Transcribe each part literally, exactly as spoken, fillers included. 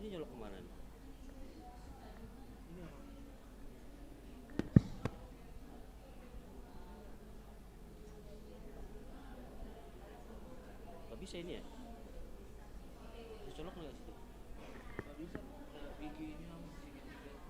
Ini nyolok kemana nih? Nggak bisa ini ya? Dicolok nggak situ? Nggak bisa. Kayak bikinnya segitiga.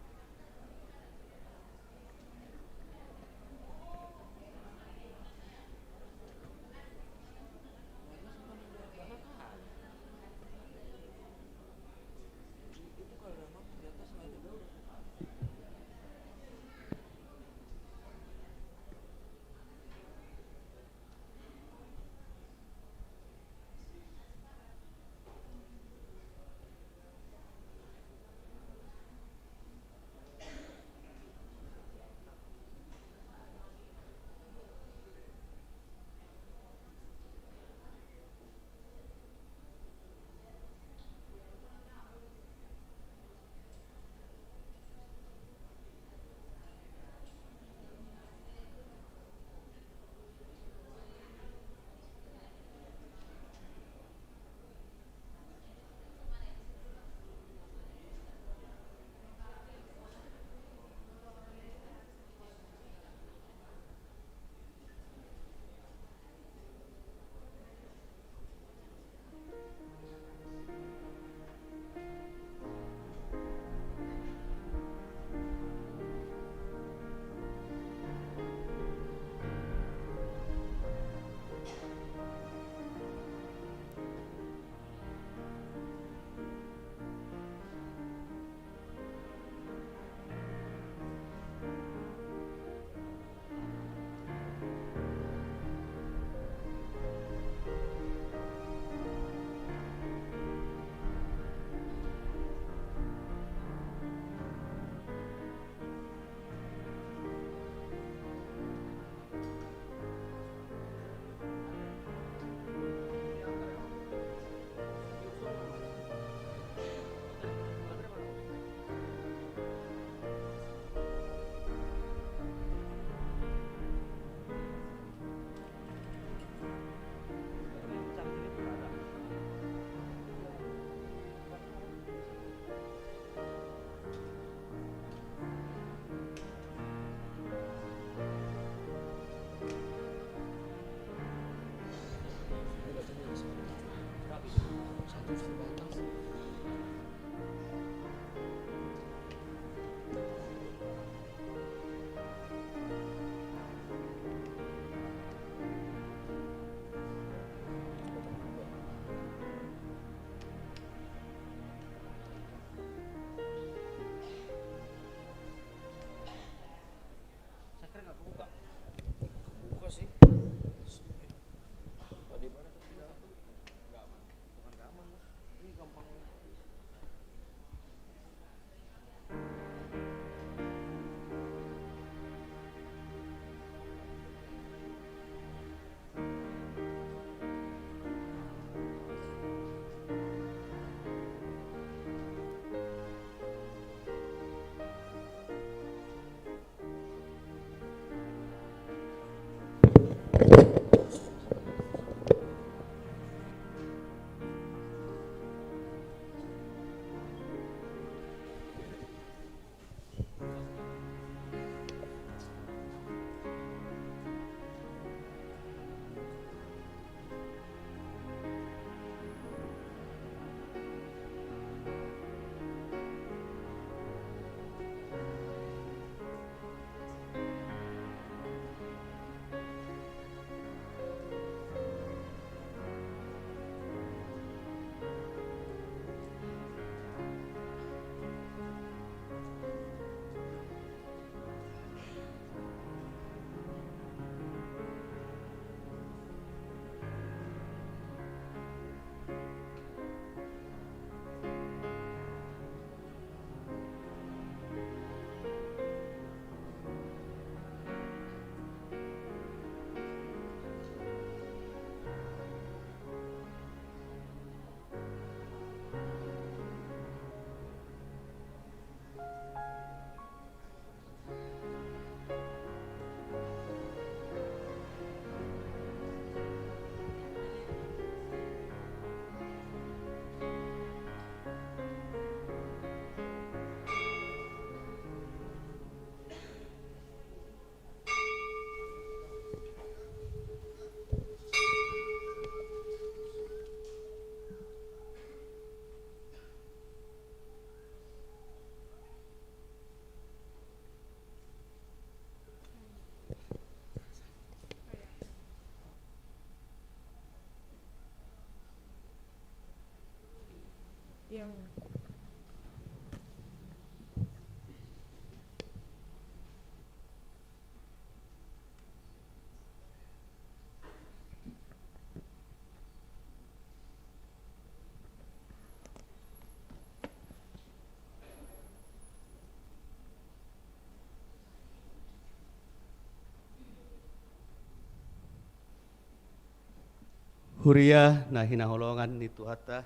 Huria na hinaholongan ni Tuhanta,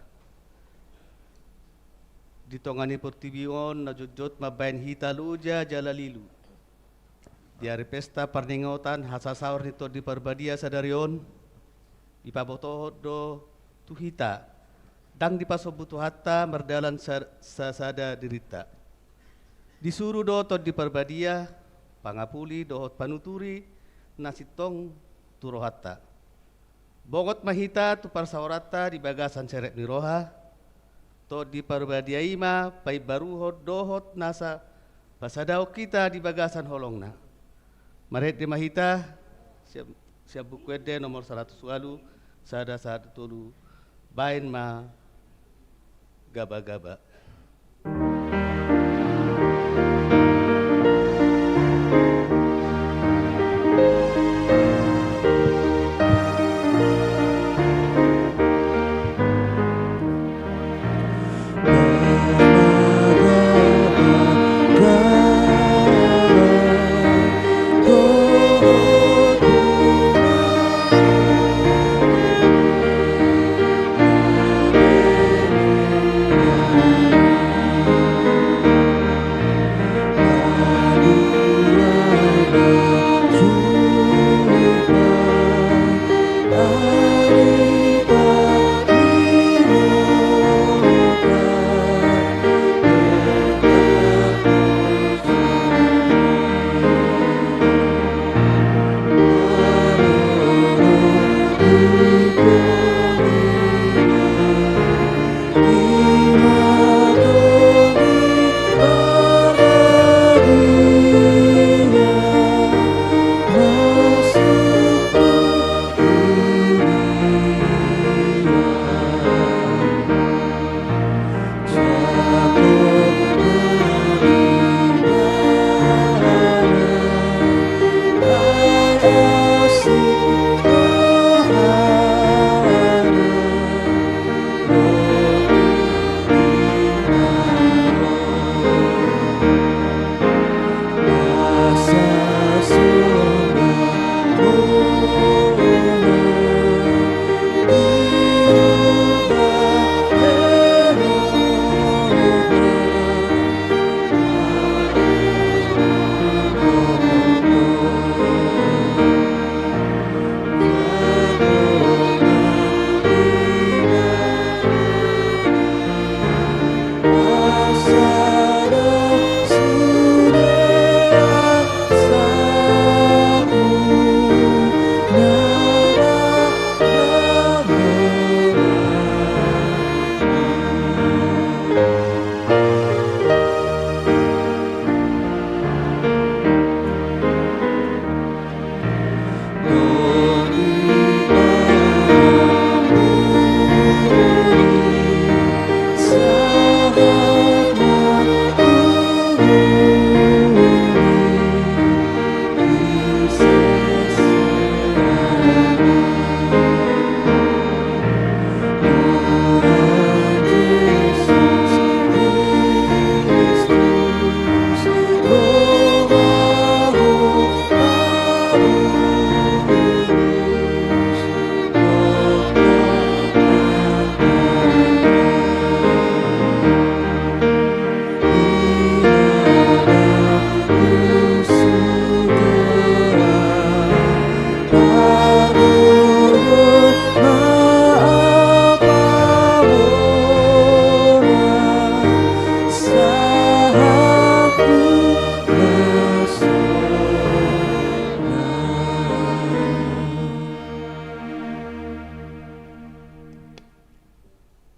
di tonga ni portibi on na jotjot mambahen hita loja jala lilu. Di ari pesta parningotan hasasaor ni Tondi Parbadia sadari on, dipabotohon do tu hita, ndang dipasombu Tuhanta mardalan sa-, sasada dirinta. Disuru do Tondi Parbadia pangapuli dohot panuturi na sintong tu rohanta. Bongot ma hita tu parsaoranta di bagasan serep ni roha, Tondi Parbadia i ma paimbaruhon dohot nasa pasadaon hita di bagasan holongna. Marende ma hita, sian, sian Buku Ende nomor saratus ualu, sada, sada, tolu, baen ma gabagaba.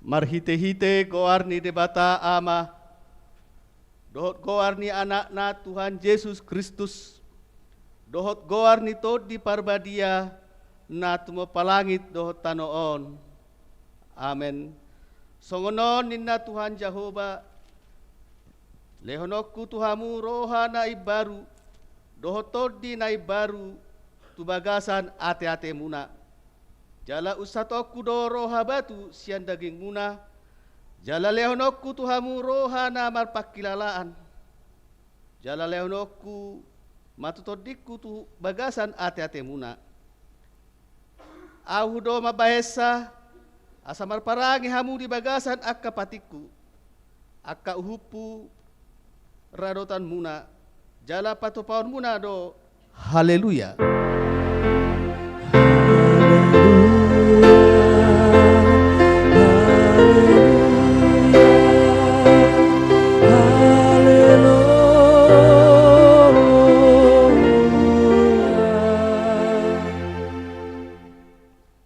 Marhitehite goar ni Debata Ama, dohot goar ni Anakna Tuhan Jesus Kristus, dohot goar ni Tondi Parbadia na tumompa langit dohot tano on. Amen. Songon on ninna Tuhan Jahowa: Lehononku tu hamu roha na imbaru, dohot tondi na imbaru tu bagasan ateatemuna. Jala unsatonku do roha batu sian dagingmuna, jala lehononku tu hamu roha na marpangkilalaan. Jala lehononku ma tu tondingku tu bagasan ateatemuna. Ahu do mambahensa, asa marparange hamu di bagasan angka patikku, angka uhumpu, radotanmuna, jala patupaonmuna do. Haleluya.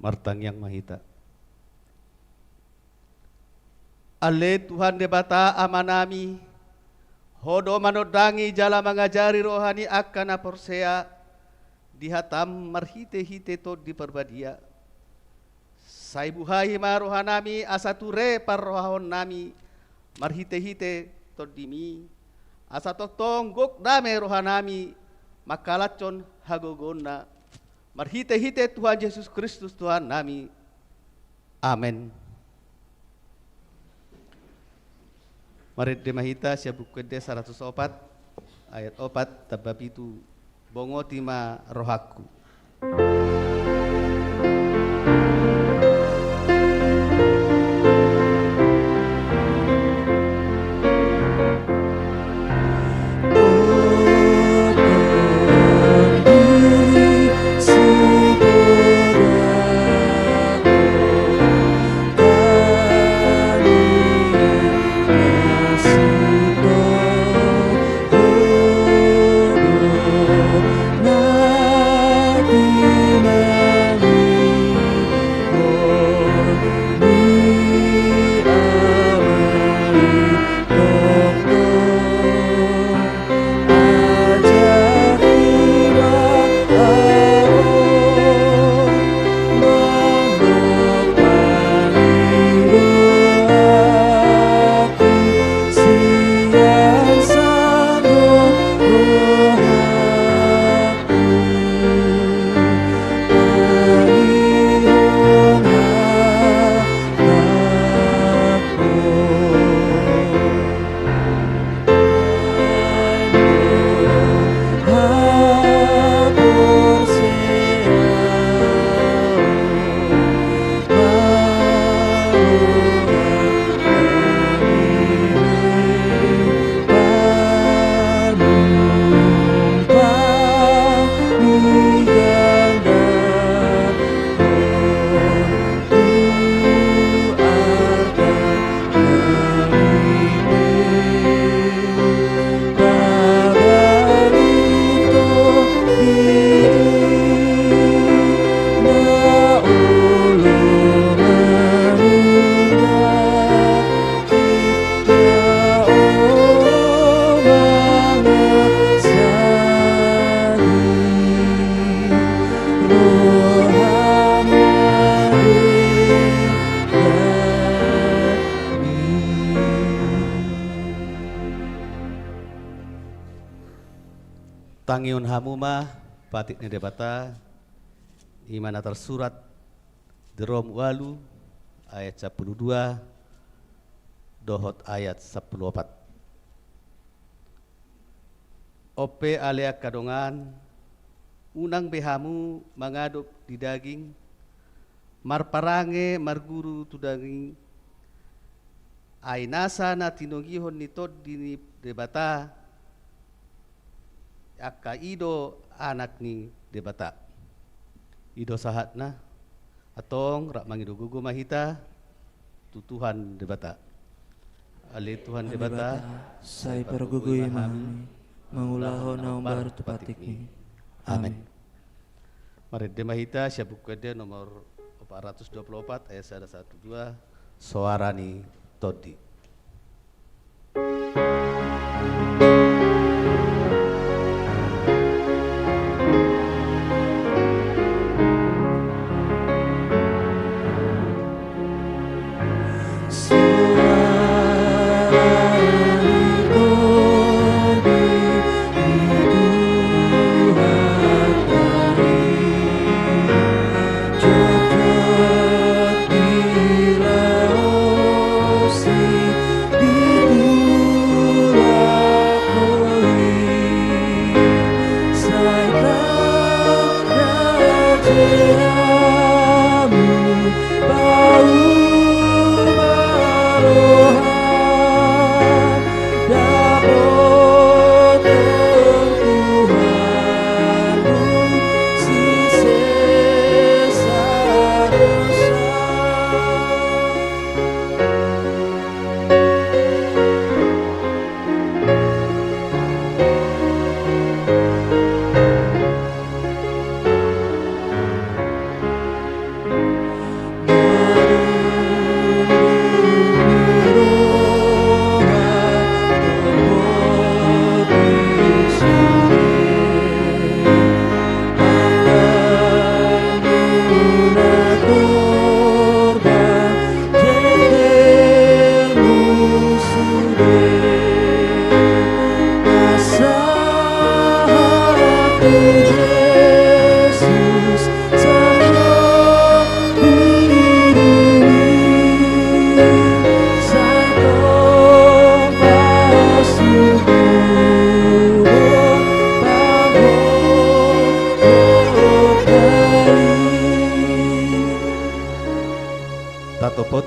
Martangiang ma hita. Ale Tuhan Debata Amanami, Ho do manondangi jala mangajari roha ni angka na porsea di hataM marhitehite Tondi Parbadia. Sai buhai ma rohanami asa ture parrohahonnami marhitehite TondiMi, asa tongtong gok dame rohanami mangkalashon hagogoonna, marhitehite Tuhan Jesus Kristus Tuhannami. Amen. Marende ma hita sian Buku Ende saratus opat, ayat opat tamba pitu. Bongoti ma rohangku. Tangihon hamu ma patik ni Debata, i ma na tarsurat di Rom ualu ayat sampulu dua dohot ayat sampulu opat. On pe ale angka dongan, unang be hamu mangadop di daging, marparange marguru tu daging, ai nasa na tinogihon ni Tondi ni Debata, angka i do anak ni Debata. I do sahatna. Antong rap mangido gogo ma hita tu Tuhan Debata. Ale Tuhan Debata, sai pargogoi ma hami mangulahon na hombar tu patikMi. Amen. Marende ma hita sian Buku Ende nomor opat ratus dua pulu opat ayat sada sahat tu dua, Soara ni Tondi.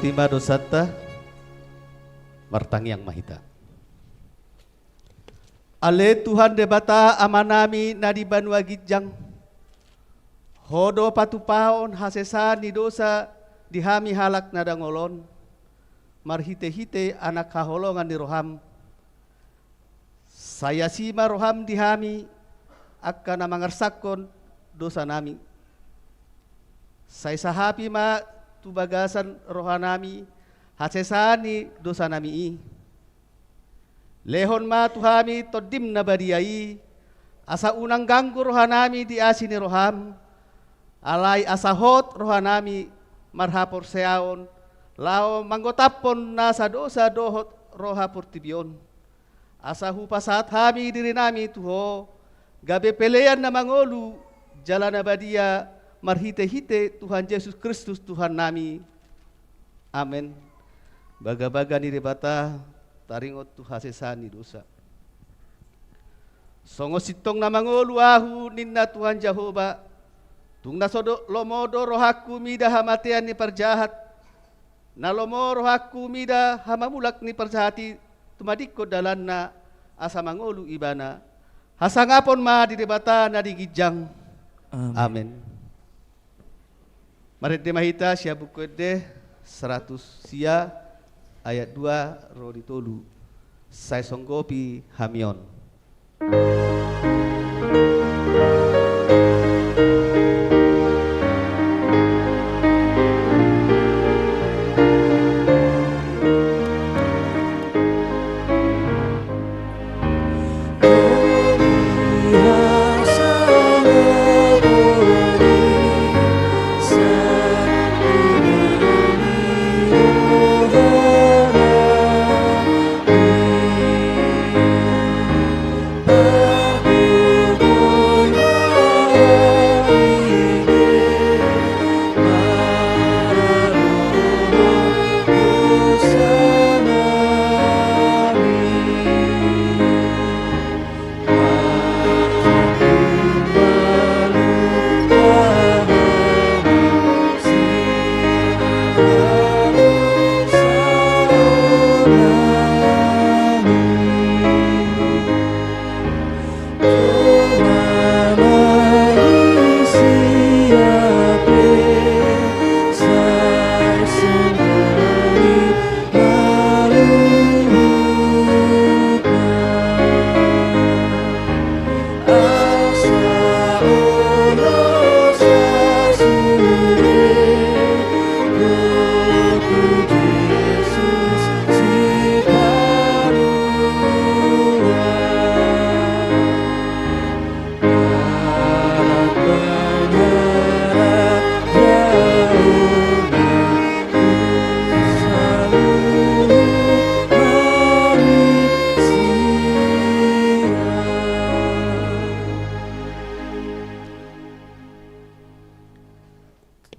Tima dosanta, martangiang ma hita. Ale Tuhan Debata Amanami na di banua ginjang, Ho do patupaon hasesaan ni dosa di hami halak na dangol on, marhitehite Anak haholongan ni roham. Sai asi ma roham di hami, angka na mangarsangkon dosanami. Sai sahapi ma tu bagasan rohanami hasesaan ni dosanami i. Lehon ma tu hami Tondim na badia i, asa unang ganggu rohanami di asi ni roham, alai asa hot rohanami marhaporseaon, laho manggotaphon nasa dosa dohot roha portibi on. Asa hupasahat hami dirinami tu Ho, gabe pelean na mangolu jala na badia, marhitehite Tuhan Jesus Kristus Tuhannami. Amen. Bagabaga ni Debata taringot tu hasesaan ni dosa. Songon sintong na mangolu ahu, ninna Tuhan Jahowa, tung na so do, lomo do rohangku mida hamatean ni parjahat, na lomo rohangku mida hamamulak ni parjahat i tumadingkon dalanna, asa mangolu ibana. Hasangapon ma di Debata na di ginjang. Amen. Amen. Marende ma hita sian Buku Ende saratus sia ayat dua ro di tolu. Sai songgopi hami on.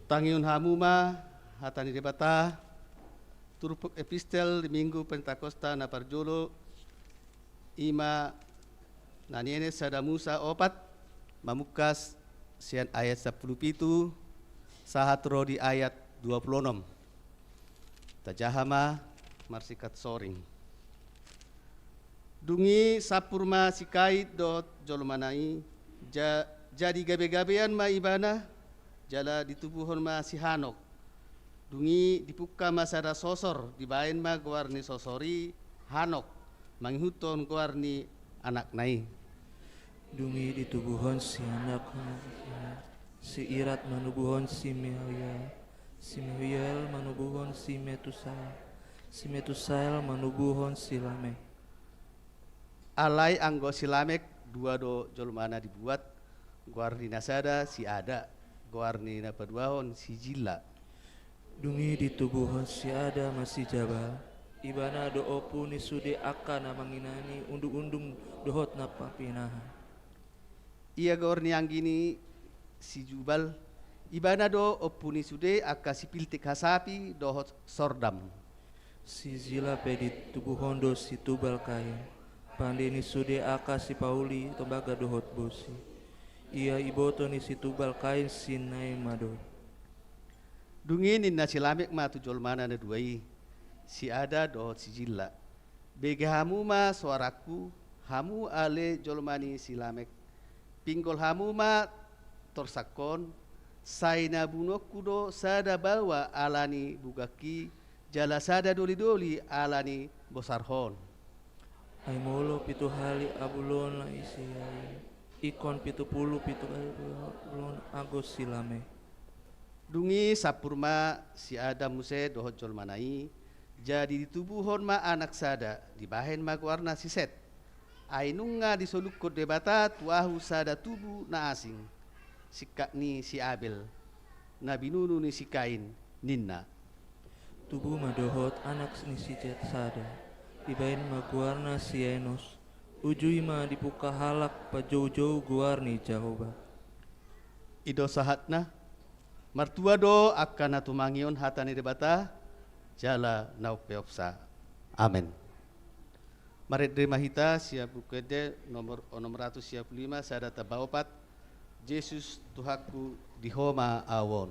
Tangihon hamu ma hata ni Debata, turpuk epistel di Minggu Pentakosta na parjolo, i ma na nienet sada Musa opat, mamungka sian ayat sampulu pitu sahat ro di ayat dua pulu onom. Tajaha ma marsingkat soring. Dung i sampur ma si Kain dohot jolmana i, ja-, jadi gabegabean ma ibana, jala ditubuhon ma si Hanok. Dung i dipungka ma sada sosor, dibaen ma goar ni sosor i Hanok, mangihuthon goar ni anakna i. Dung i ditubuhon si Hanok, si Irad manubuhon si Mehuyael, si Mehuyael manubuhon si Metusael, si Metusael manubuhon si Lamek. Alai anggo si Lamek dua do jolmana dibuat, goar ni na sada si Ada, goar ni na paduahon si Zilla. Dung i ditubuhon si Ada ma si Jabal, ibana do ompu ni sude angka na manginani undungundung dohot na papinahan. Ia goar ni anggini si Jubal, ibana do ompu ni sude angka sipiltik hasapi dohot sordam. Si Zilla pe ditubuhon do si Tubal Kain, pande ni sude angka sipauli tombaga dohot bosi. Ia iboto ni si Tubal Kain si Naim do. Dung i ninna si Lamek ma tu jolmana na dua i, si Adam dohot si Silla: Bege hamu ma soarangku, hamu ale jolma ni si Lamek. Pinggol hamu ma torsangkon, sai na bunuonku do sada baoa ala ni bugangki, jala sada dolidoli ala ni bosarhon. Ai molo pitu hali abulon na isi ai, ingkon pitu pulu pitu hali abulon ago si Lamek. Dung i sampur ma si Adam muse dohot jolmana i, jadi ditubuhon ma anak sada, dibahen ma goarna si Set. Ai nunga disolukhon Debata tu ahu sada tubu na asing, singkat ni si Abel, na binunu ni si Kain, ninna. Tubu ma dohot anak ni si Set sada, dibahen ma goarna si Enos. Uju i ma dipungka halak panjoujou goar ni Jahowa. I do sahatna. Martua do angka na tumangihon hata ni Debata, jala na umpeopsa. Amen. Marende ma hita sian Buku Ende nomor onom ratus sia pulu lima, sada tamba opat. Jesus Tuhanku, di Ho ma ahu on.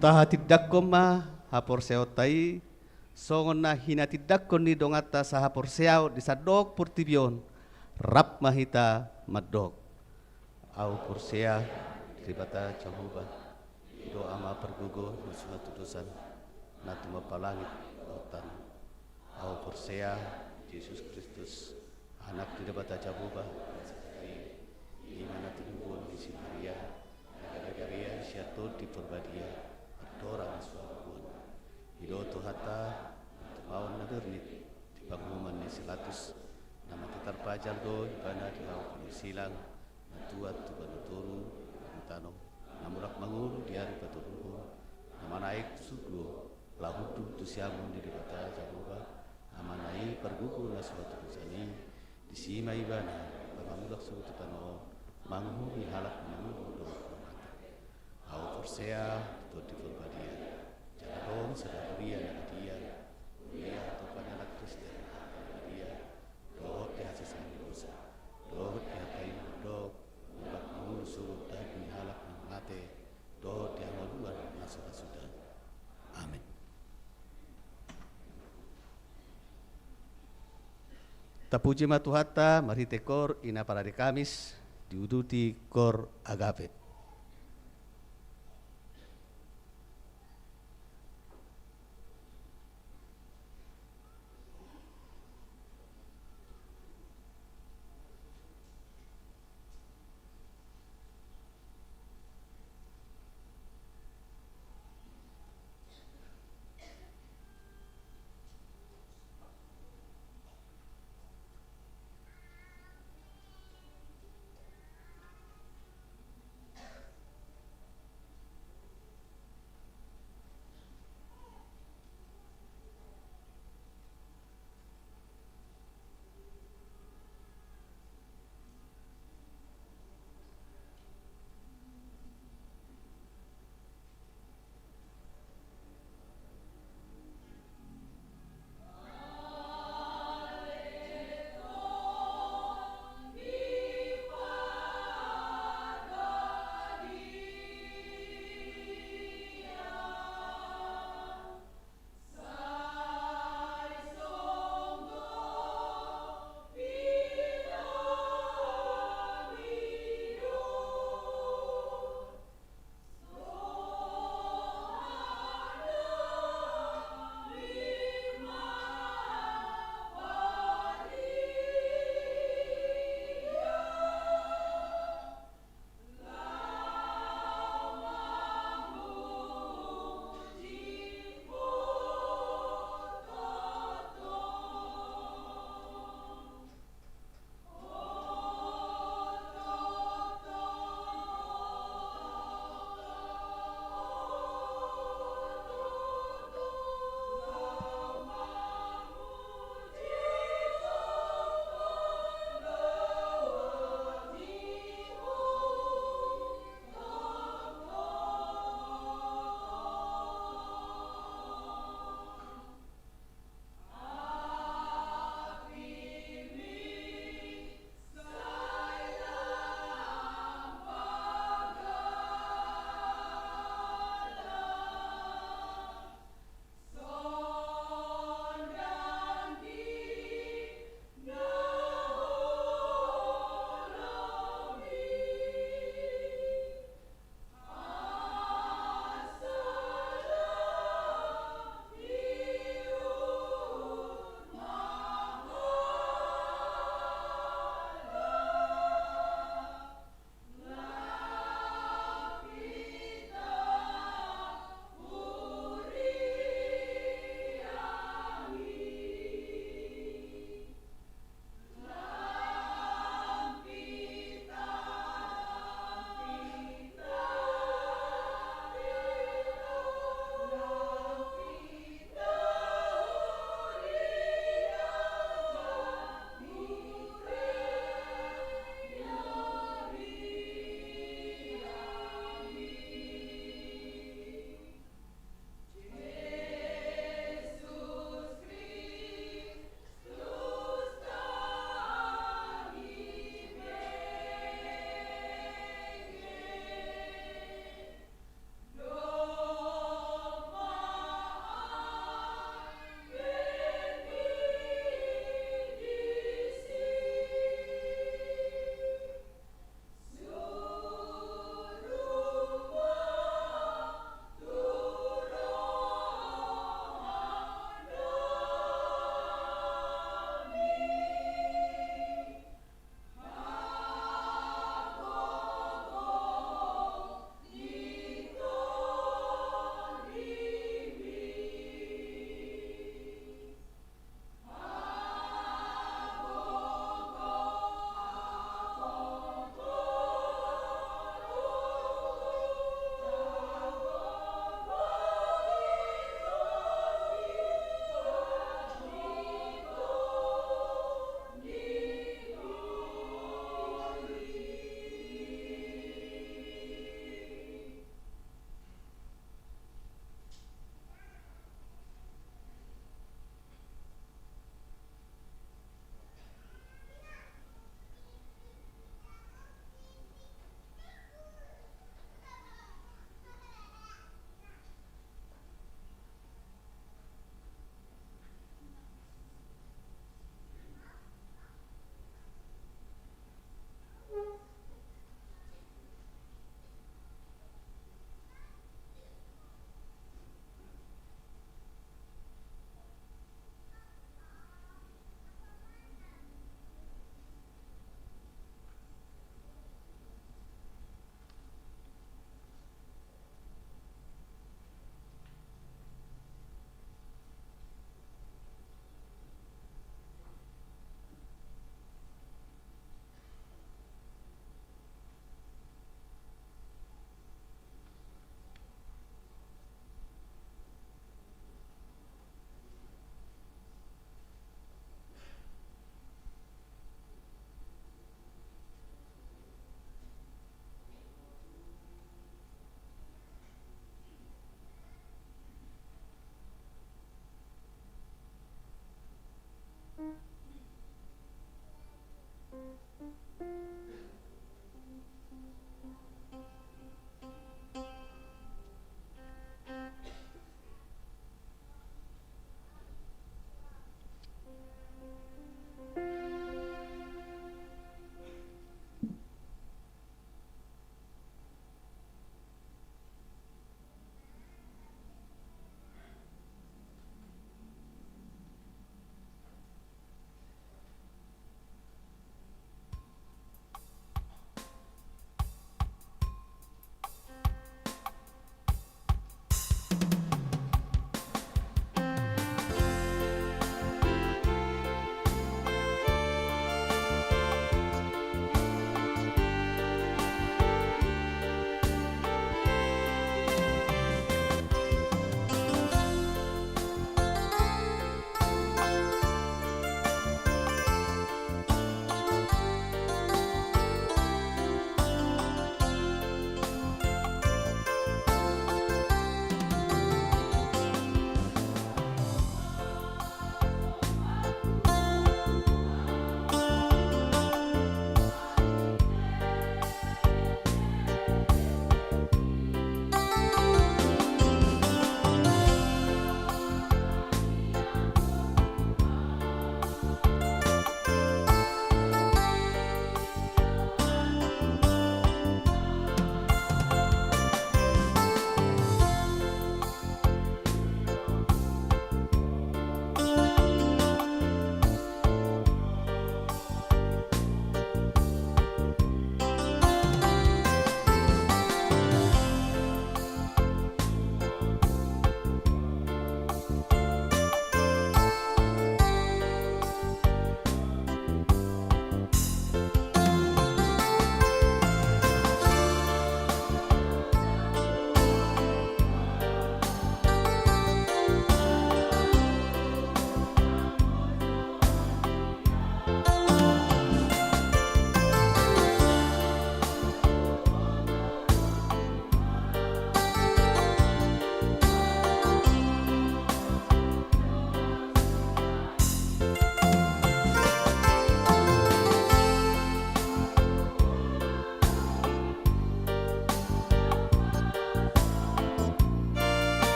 Tahatindangkon ma haporseaonta i songon na hinatindangkon ni donganta sahaporseaon di sandok portibi on. Rap ma hita mandok. Ahu porsea di Debata Jahowa, i do Ama pargogo na so hatudosan, na tumompa langit dohot tano. Ahu porsea di Jesus Kristus, Anak ni Debata Jahowa, i ma na tinimbun ni si Maria, na gabe gabean sian Tondi Porbadia, andorang so alualuhon. I do Tuhanta, na tumaon na bernit di panguhuman ni si Pilatus, na mate tarpajal do Ibana di hau kayu silang, na tuat tu banua toru, di tano, na mulak mangolu di ari patoluhon, na manaek tu surgo, laho hundul tu siamun ni Debata Jahowa, Amana i pargogo na so hatudosan i, disi ma Ibana, mangulak surgo tu tano on, manguhumi halak na mangolu dohot na mate. Ahu porsea, Tondi Porbadia, jala adong sada huria na badia, huria hatopan ni halak Kristen, na badia, dohot di hasesaan ni dosa, dohot di hata i na mandok, mulak mangolu surgo daging ni halak na mate, dohot di hangoluan na so hasuhuton. Amen. Tapuji ma Tuhanta, marhite kor i na parade Kamis, diuduti kor Agape.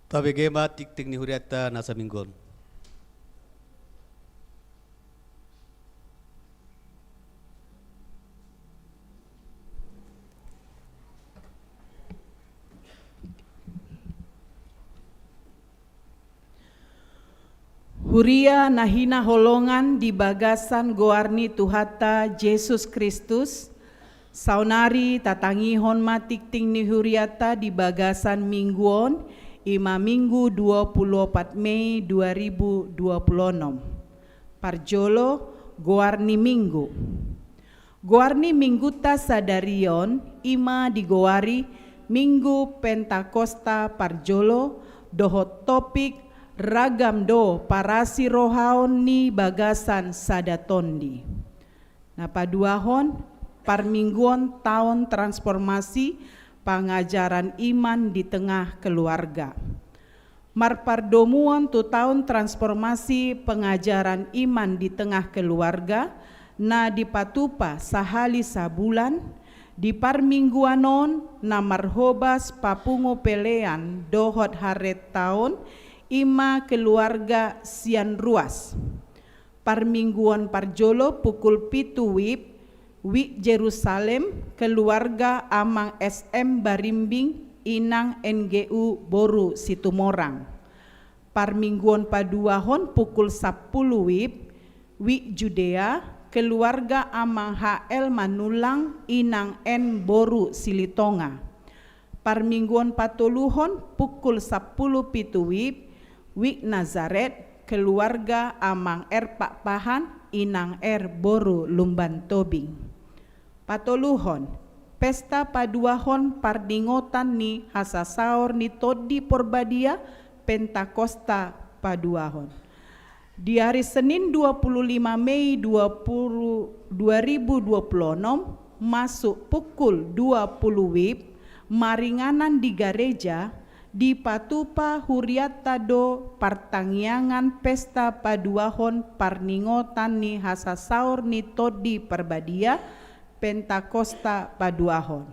Tabege ma tingting ni hurianta na saminggu on. Huria na hinaholongan di bagasan goar ni Tuhanta Jesus Kristus, saonari tatangihon ma tingting ni hurianta di bagasan minggu on, i ma Minggu dua puluh opat Mei dua ribu dua puluh onom. Parjolo, goar ni minggu. Goar ni minggunta sadari on i ma digoari Minggu Pentakosta parjolo, dohot topik ragam do parasirohaon ni bagasan sada tondi. Na paduahon, parmingguon taon transformasi pangajaran iman di tengah keluarga. Marpardomuan tu taon transformasi pengajaran iman di tengah keluarga, na dipatupa sahali sabulan, di parmingguan on na marhobas papungu pelean dohot haretta on, i ma keluarga sian ruas. Parmingguon parjolo pukul pitu wib, wib Jerusalem, keluarga Amang S M Barimbing, Inang N G U boru Situmorang. Parmingguon paduahon pukul sampulu wib, wib Judea, keluarga Amang H L Manullang, Inang N boru Silitonga. Parmingguon patoluhon pukul sampulu pitu wib, wib Nazaret, keluarga Amang R Pakpahan, Inang R boru Lumban Tobing. Patoluhon, pesta paduahon parningotan ni hasasaor ni Tondi Porbadia, Pentakosta paduahon. Di ari Senin dua puluh lima Mei dua puluh, dua ribu dua puluh onom, masuk pukul dua puluh wib, maringanan di gareja, dipatupa hurianta do partangiangan pesta paduahon parningotan ni hasasaor ni Tondi Porbadia, Pentakosta paduahon.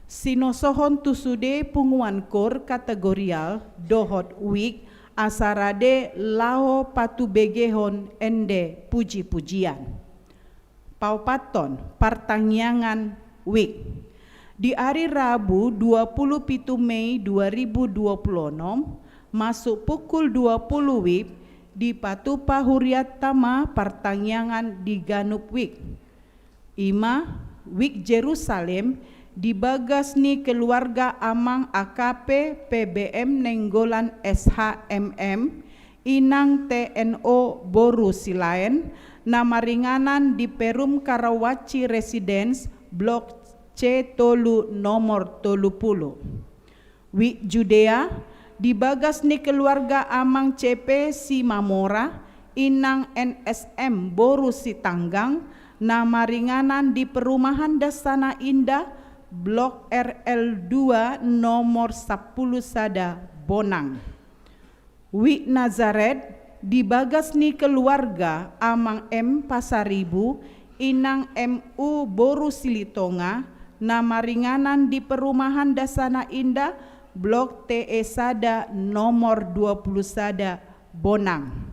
Sinosohon tu sude punguan koor kategorial dohot wik, asa rade laho patubegehon ende puji-pujian. Paopathon, partangiangan wik. Di ari Rabu dua puluh pitu Mei dua ribu dua puluh onom, masuk pukul dua puluh wib, dipatupa hurianta ma partangiangan di ganup wik. I ma, wik Jerusalem, di bagas ni keluarga Amang A K P P B M Nainggolan S H M M, Inang T N O boru Silaen, na maringanan di Perum Karawaci Residence, Blok C tolu, nomor tolu pulu. Wik Judea, di bagas ni keluarga Amang C P Simamora, Inang N S M boru Sitanggang, na maringanan di Perumahan Dasana Indah, Blok R L dua, nomor sampulu sada, Bonang. Wik Nazaret, di bagas ni keluarga Amang M Pasaribu, Inang M U boru Silitonga, na maringanan di Perumahan Dasana Indah, Blok T E sada, nomor dua pulu sada, Bonang.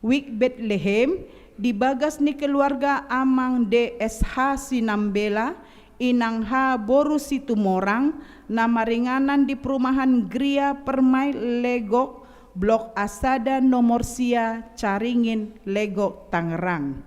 Wik Betlehem, di bagas ni keluarga Amang D S H Sinambela, Inang H boru Situmorang, na maringanan di Perumahan Gria Permai Legok, Blok A sada, nomor sia, Caringin, Legok, Tangerang.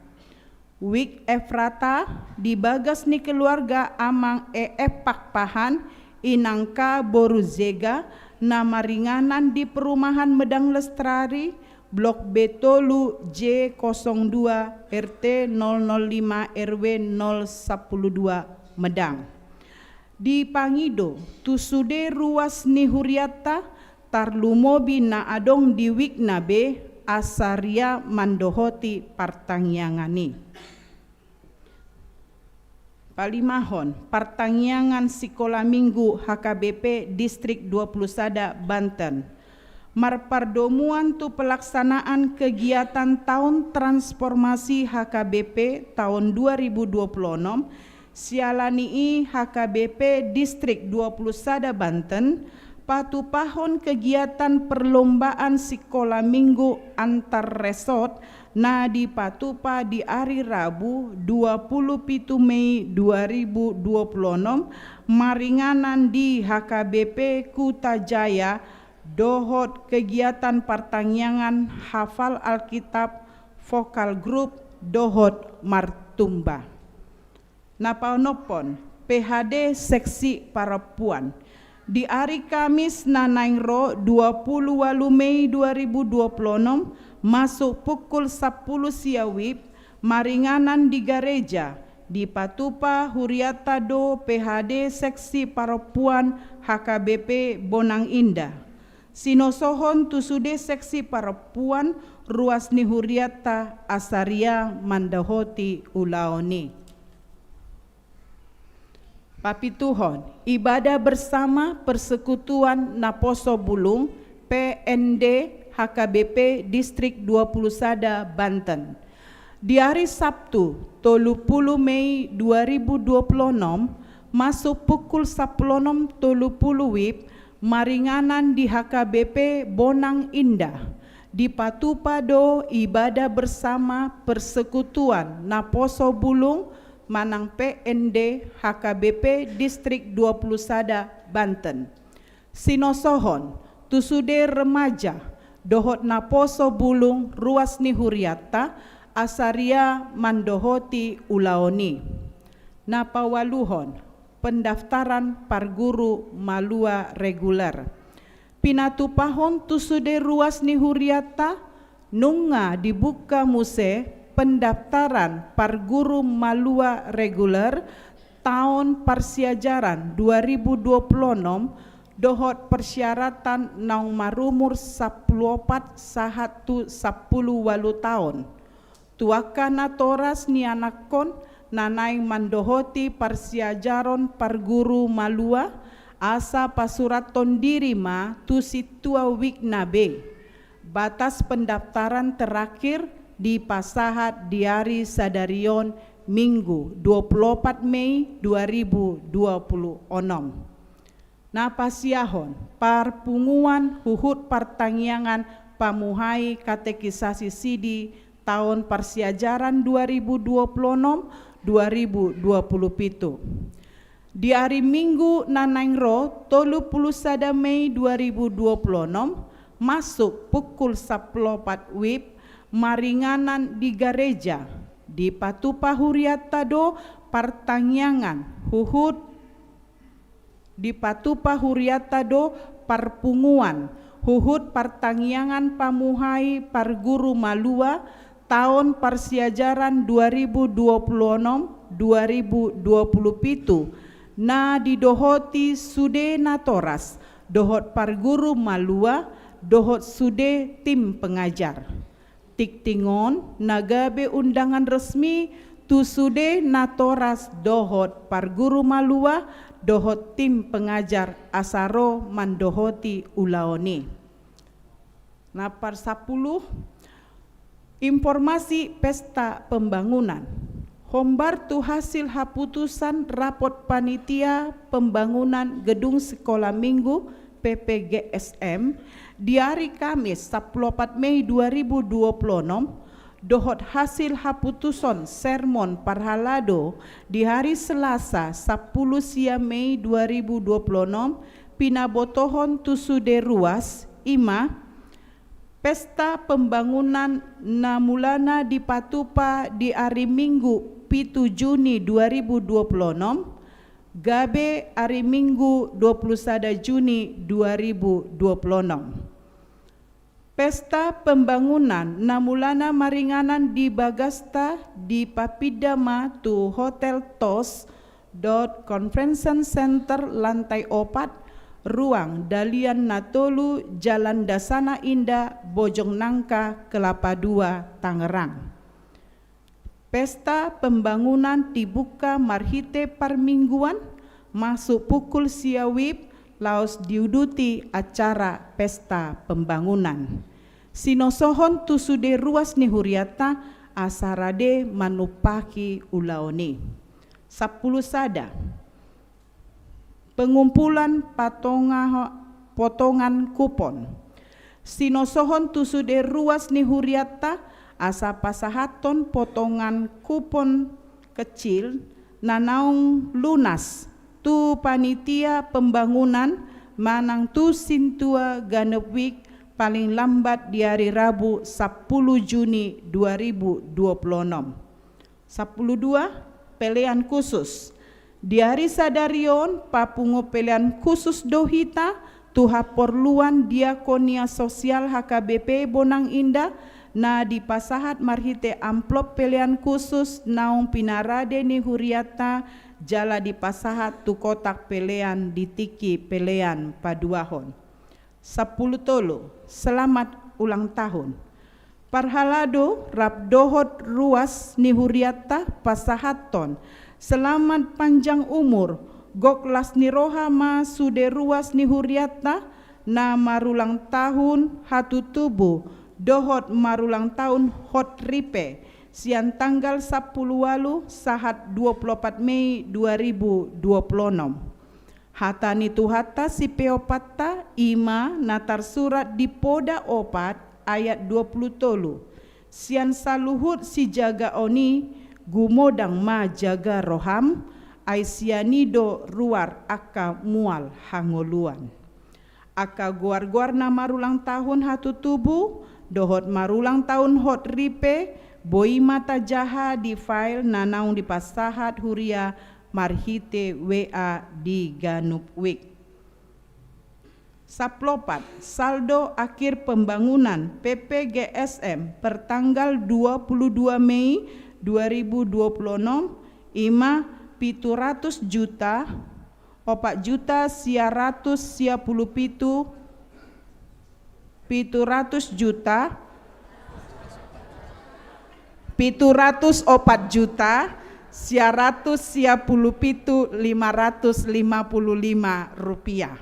Wik Efrata, di bagas ni keluarga Amang E F Pakpahan, Inang K boru Zega, na maringanan di Perumahan Medang Lestari, Blok B tolu, J kosong dua, R T nol nol lima, R W nol sampulu dua, Medang. Dipangido tu sude ruas ni hurianta, tarlumobi na adong di wikna be, asa ria mandohoti partangiangan i. Palimahon, partangiangan Sikola Minggu H K B P Distrik dua pulu sada Banten. Marpardomuan tu pelaksanaan kegiatan taon transformasi H K B P taon dua ribu dua pulu onom, siala ni i H K B P Distrik dua pulu sada Banten, Patupahon kegiatan perlombaan sikola minggu antar resort na dipatupa di ari Rabu dua pulu pitu Mei dua ribu dua pulu onom maringanan di H K B P Kuta Jaya dohot kegiatan partangiangan hafal Alkitab, vokal grup dohot martumba. Na paonomhon, P H D seksi parompuan. Di ari Kamis na naeng ro dua pulu ualu Mei dua ribu dua pulu onom masuk pukul sampulu sia wib maringanan di gareja dipatupa hurianta do P H D seksi parompuan H K B P Bonang Indah. Sinosohon tu sude seksi parompuan ruas ni hurianta asa ria mandohoti ulaon i. Papituhon, ibadah bersama Persekutuan Naposo Bulung P N D H K B P Distrik dua pulu sada Banten. Di ari Sabtu tolu pulu Mei dua ribu dua pulu onom masuk pukul sampulu onom tolu pulu wib maringanan di H K B P Bonang Indah. Dipatupa do ibadah bersama Persekutuan Naposo Bulung manang P N D H K B P Distrik dua pulu sada Banten. Sinosohon tu sude remaja dohot naposo bulung ruas ni hurianta asa ria mandohoti ulaon i. Na paualuhon, pendaftaran parguru malua reguler. Pinatupahon tu sude ruas ni hurianta, nunga dibuka muse pendaftaran parguru malua reguler taon parsiajaran dua ribu dua pulu onom dohot persyaratan naung marumur sampulu opat sahat tu sampulu ualu taon. Tu angka natoras nianakhon na naeng mandohoti parsiajaron parguru malua, asa pasurathon diri ma tu sintua wikna be. Batas pendaftaran terakhir dipasahat di ari sadari on, Minggu dua pulu opat Mei dua ribu dua pulu onom. Na pasiahon, parpunguan huhut partangiangan pamuhai katekisasi sidi taon parsiajaran dua ribu dua pulu onom dua ribu dua pulu pitu. Di ari Minggu na naeng ro tolu pulu sada Mei dua ribu dua pulu onom masuk pukul sampulu opat wib maringanan di gareja, dipatupa hurianta do partangiangan huhut dipatupa hurianta do parpunguan huhut partangiangan pamuhai parguru malua taon parsiajaran dua ribu dua pulu onom dua ribu dua pulu pitu na didohoti sude natoras dohot parguru malua dohot sude tim pengajar. Tingting on na gabe undangan resmi tu sude natoras dohot parguru malua dohot tim pengajar asa ro mandohoti ulaon i. Na parsampulu, informasi pesta pembangunan. Hombar tu hasil haputusan rapot panitia pembangunan gedung sikola minggu P P G S M di ari Kamis sampulu opat Mei dua ribu dua pulu onom dohot hasil haputuson sermon parhalado di ari Selasa sampulu sia Mei dua ribu dua pulu onom pinabotohon tu sude ruas, i ma: Pesta pembangunan na mulana dipatupa di ari Minggu pitu Juni dua ribu dua pulu onom, gabe ari Minggu dua pulu sada Juni dua ribu dua pulu onom. Pesta pembangunan na mulana maringanan di bagasta dipapinda ma tu Hotel Tos dot Convention Center lantai opat, ruang Dalian na tolu, Jalan Dasana Indah, Bojong Nangka, Kelapa Dua, Tangerang. Pesta pembangunan dibuka marhite parmingguan, masuk pukul sia wib, laos diuduti acara pesta pembangunan. Sinosohon tu sude ruas ni hurianta asa rade manumpahi ulaon i. Sampulu sada. Pengumpulan patonga-, potongan kupon. Sinosohon tu sude ruas ni hurianta asa pasahathon potongan kupon kecil na naung lunas tu panitia pembangunan manang tu sintua ganup wijk paling lambat di ari Rabu sampulu Juni dua ribu dua pulu onom. Sampulu dua, pelean khusus. Di ari sadari on, papungu pelean khusus do hita tu haporluan Diakonia Sosial H K B P Bonang Indah, na dipasahat marhite amplop pelean khusus naung pinarade ni hurianta jala dipasahat tu kotak pelean di tingki pelean paduahon. Sampulu tolu, selamat ulang tahun. Parhalado rap dohot ruas ni hurianta pasahathon selamat panjang umur, gok las ni roha ma sude ruas ni hurianta na marulang tahun hatutubu dohot marulang tahun hot ripe, sian tanggal sampulu ualu sahat dua pulu opat Mei dua ribu dua pulu onom. Hata ni Tuhanta Sipeopanta i ma na tarsurat di Poda opat ayat dua pulu tolu. Sian saluhut sijagaon i, gumodang ma jaga roham, ai sian i do ruar angka mual hangoluan. Angka goar-goar na marulang tahun hatutubu dohot marulang tahun hot ripe boi ma tajaha di file na naung dipasahat huria marhite W A di ganup wijk. Sampulu opat, saldo akhir pembangunan P P G S M pertanggal dua puluh dua Mei dua ribu dua puluh onom i ma pitu ratus juta, opat juta sia ratus sia pulu pitu, pitu ratus juta, pitu ratus opat juta sia ratus sia pulu pitu lima ratus lima pulu lima rupiah.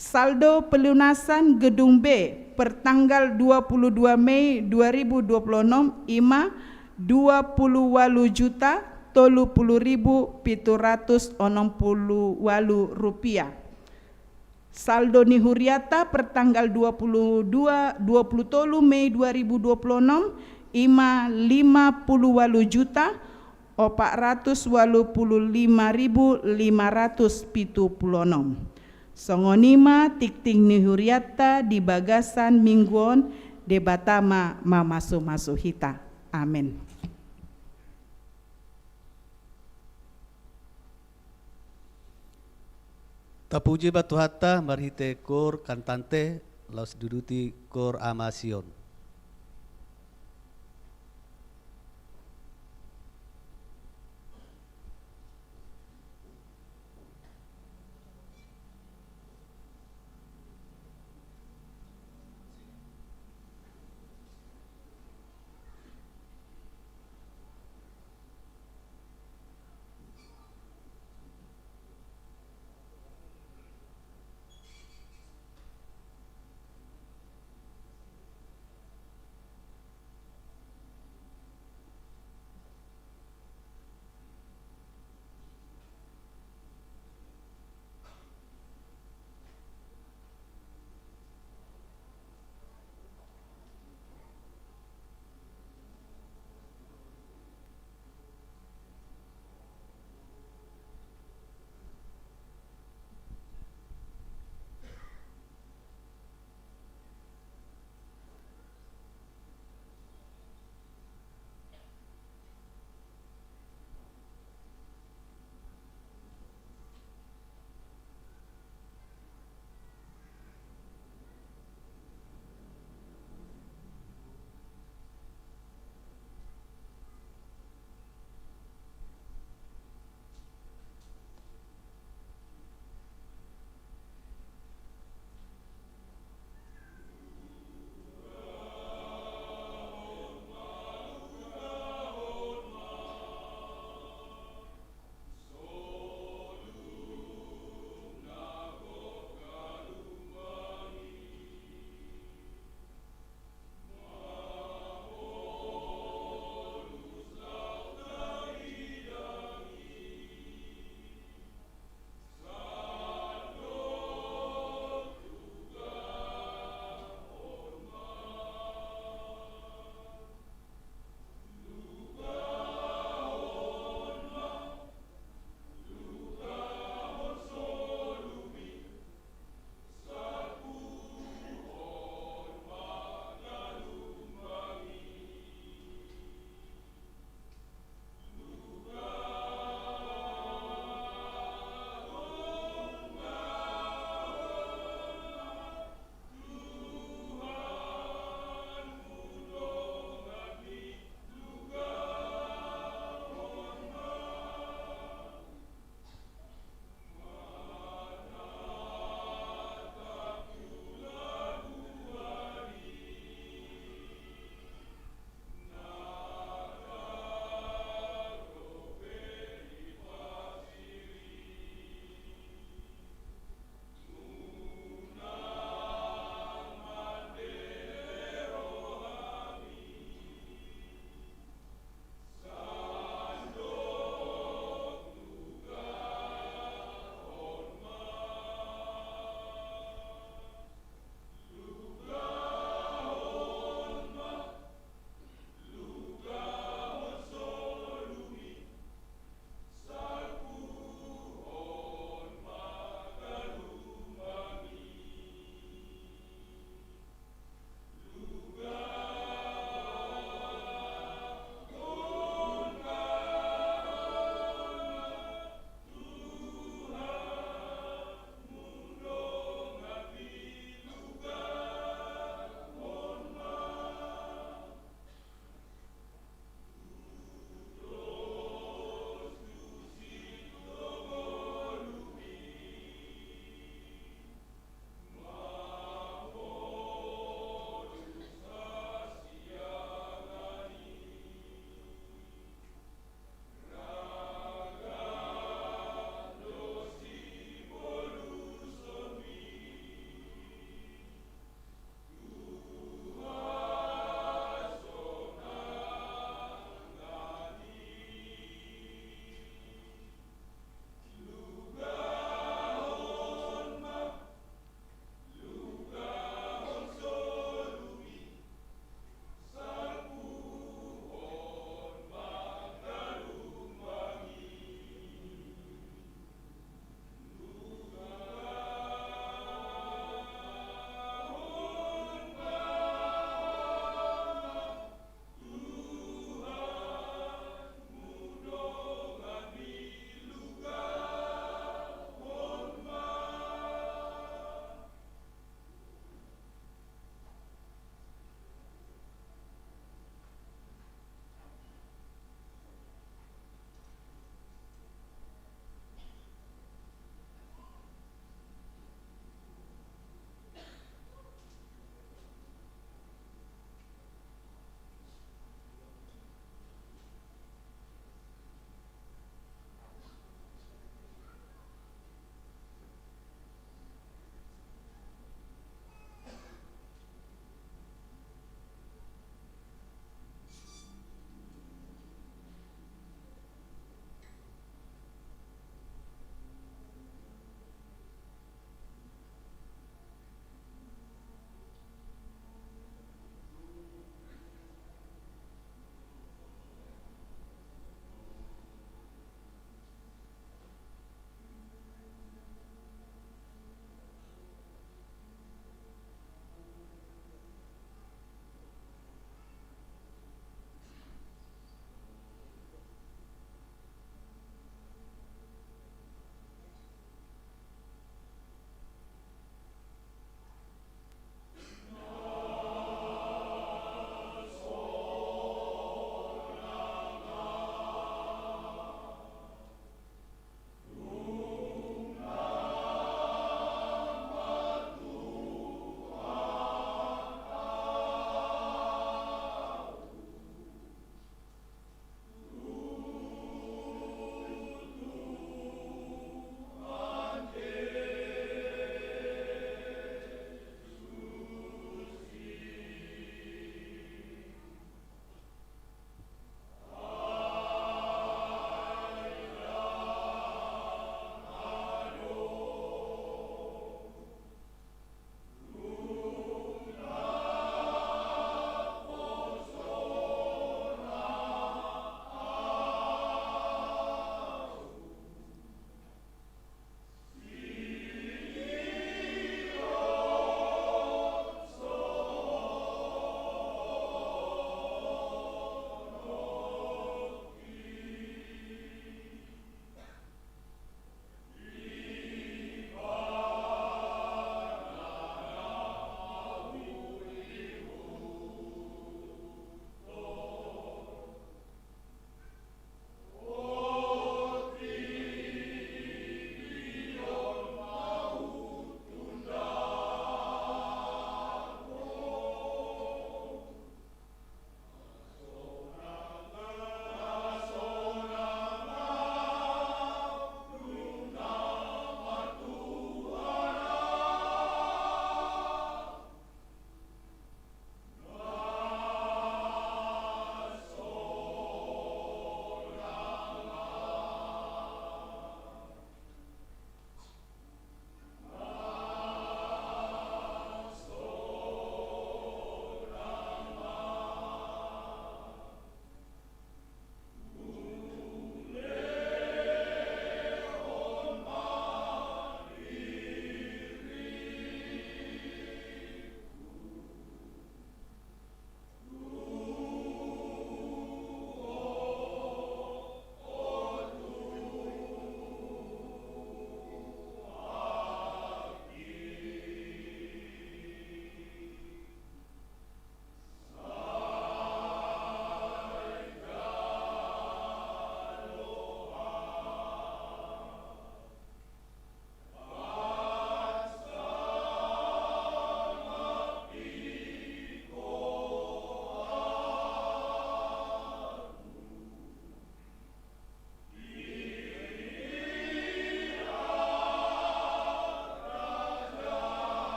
Saldo pelunasan gedung B pertanggal dua puluh dua Mei dua ribu dua puluh onom i ma dua puluh ualu juta tolu puluh ribu pitu ratus onom puluh ualu rupiah. Saldo ni hurianta pertanggal dua puluh dua, dua puluh tolu Mei dua ribu dua puluh onom i ma lima puluh ualu juta opat ratus ualu puluh lima ribu lima ratus pitu puluh onom. Songon i ma tingting ni hurianta di bagasan minggu on. Debata ma mamasumasu hita. Amen. Tapuji ma Tuhanta marhite koor Cantante laos diuduti koor Ama Sion.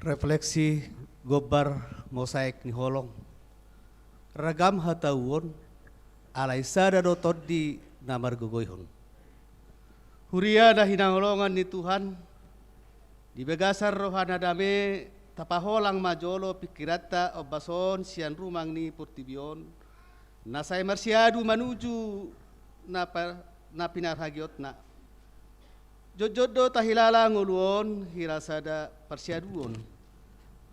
Refleksi gombar mosaik ni holong. Ragam hatauon, alai sada do Tondi na margogoihon. Huria na hinaholongan ni Tuhan, di bagasan roha na dame tapaholang ma jolo pingkiranta ombas on sian rumang ni portibi on, na sai marsiadu manuju na pa-, na pinarhagiotna. Jotjot do tahilala ngolu on hira sada parsiaduon.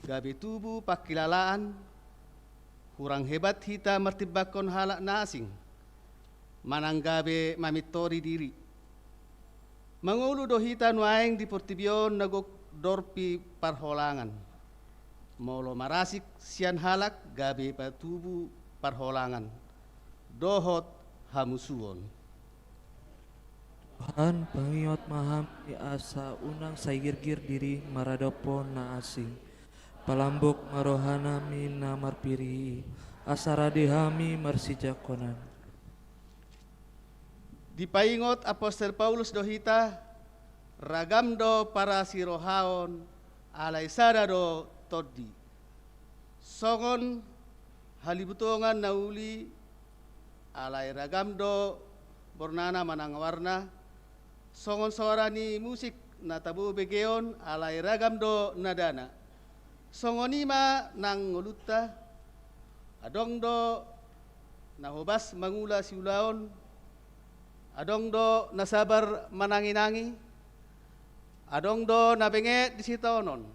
Gabe tubu pangkilalaan, hurang hebat hita martimbangkon halak na asing, manang gabe mamintori diri. Mangolu do hita nuaeng di portibi on na gok dorpi parholangan. Molo marasik sian halak gabe patubu parholangan dohot hamusuon. Tuhan, pangiot ma hami asa unang sai girgir diri maradophon na asing. Palambok ma rohanami na marpiri i, asa rade hami marsijangkonan. Dipaingot apostel Paulus do hita, ragam do parasirohaon, alai sada do Tondi. Songon halibutongan na uli, alai ragam do bornana manang warna, songon soara ni musik na tabo begeon, alai ragam do nadana. Songon i ma nang ngolunta, adong do na hobas mangula siulaon, adong do na sabar mananginangi, adong do na benget di sitaonon.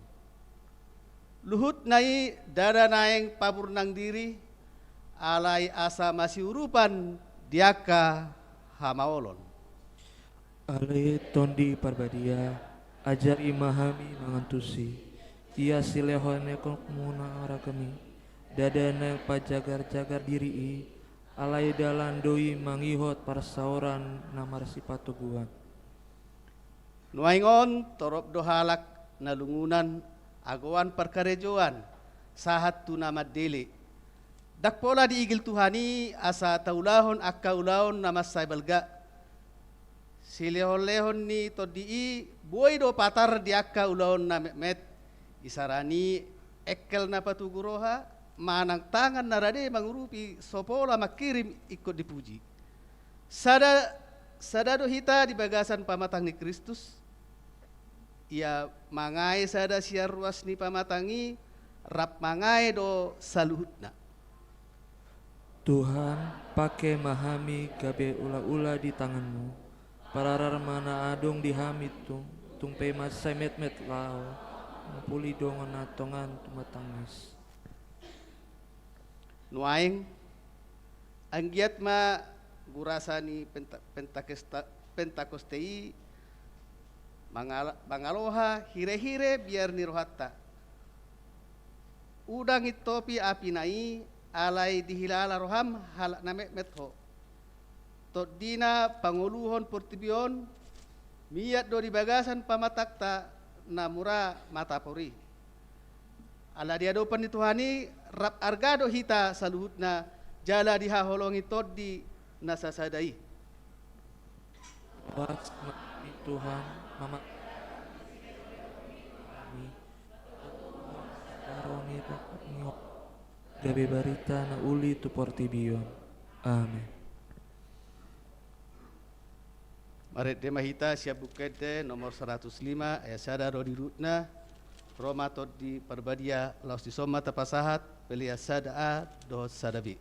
Luhutna i ndada naeng paburnang diri, alai asa masiurupan di angka hamaolon. Ale Tondi Parbadia, ajari ma hami mangantusi. Ia silehonlehonon muna ragam i, ndada naeng pajagarjagar diri i, alai dalan do i mangihot parsaoran na marsipatoguan. Nuaeng on torop do halak na lungunan agoan parkarejoan, sahat tu na mandele. Ndang pola diigil Tuhan i asa taulahon angka ulaon na mansai balga. Silehonlehon ni Tondi i boi do patar di angka ulaon na metmet. Isarani engkel na patugu roha, manang tangan na rade mangurupi so pola mangkirim ingkon dipuji. Sada, sada do hita di bagasan pamatang ni Kristus. Ia mangae sada sian ruas ni pamatang i, rap mangae do saluhutna. Tuhan, pangke ma hami gabe ulaula di tanganmu. Pararar ma na adong di hami tung, tung pe mansai metmet laho mangapuli dongan na tongan tumatangis. Nuaeng, anggiat ma gurasa ni Penta-, Pentakesta-, Pentakoste i mangala-, mangaloha hirehire biar ni rohanta. Unang intopi apina i, alai dihilala roham halak na metmet ho. Tondina pangoluhon portibi on, miat do di bagasan pamatangta na mura matapor i. Ala di adopan ni Tuhan i, rap arga do hita saluhutna, jala dihaholongi Tondi na sasada i. Horas ma di Tuhan, mama-, kami, gabe barita na uli tu portibi on. Amen. Marende ma hita sian Buku Ende nomor saratus lima, ayat sada ro di ruhutna, ro ma Tondi Parbadia, laos dison ma tapasahat, pelean sada A dohot sada B.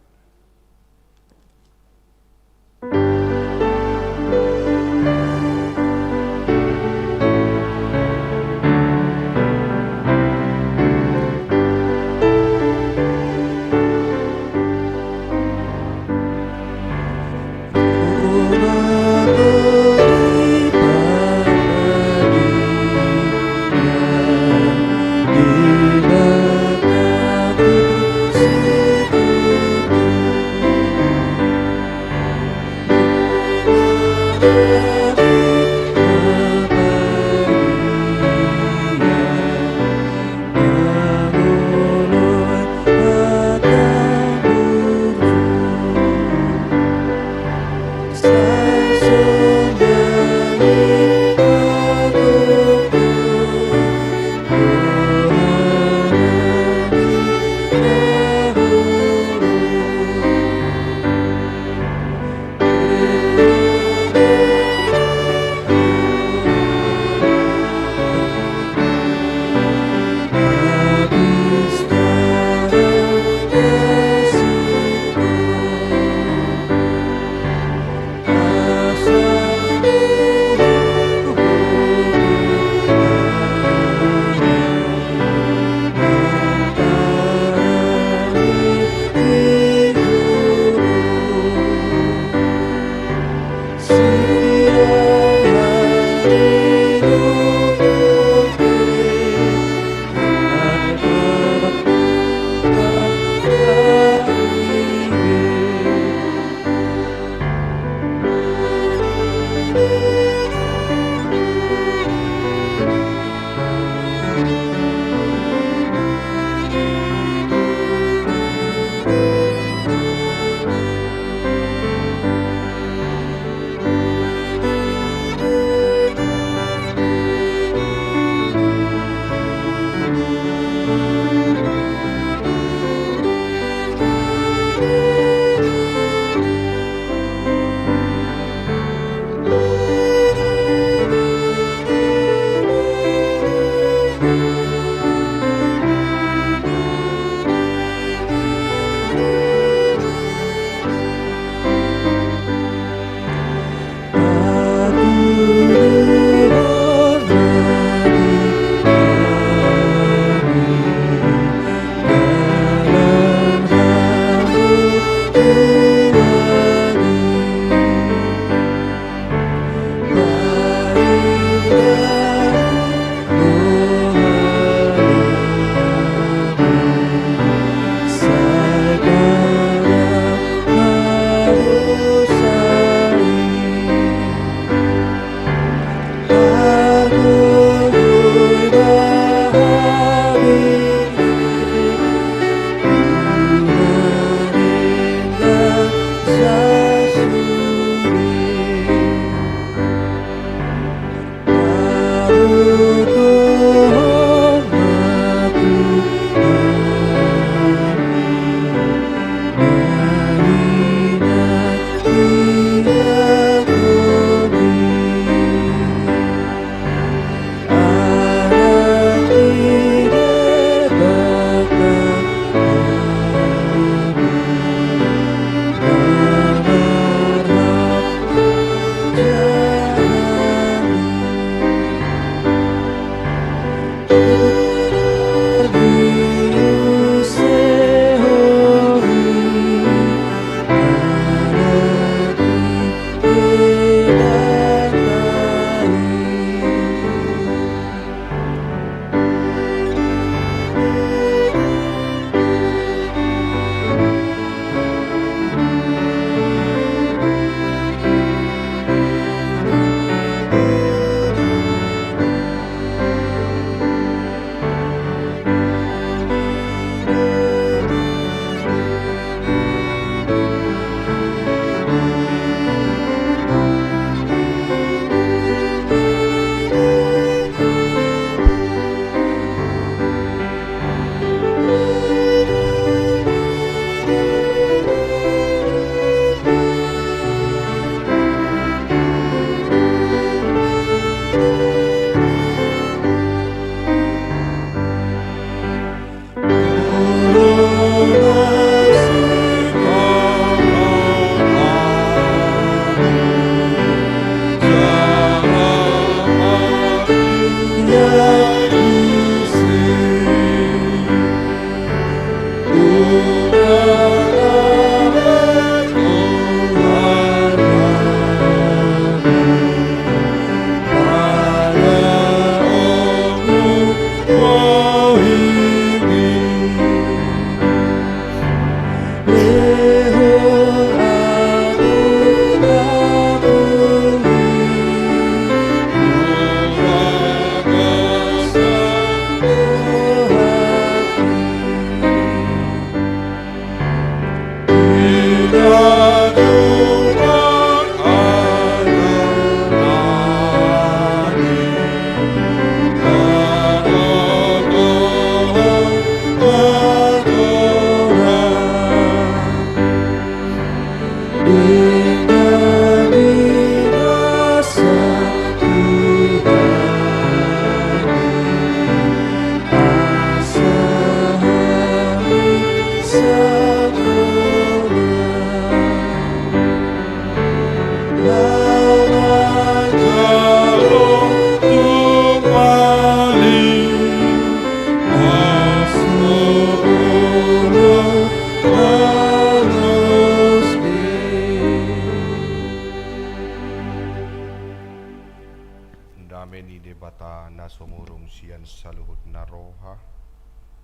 Dame ni Debata na sumurung sian saluhutna roha,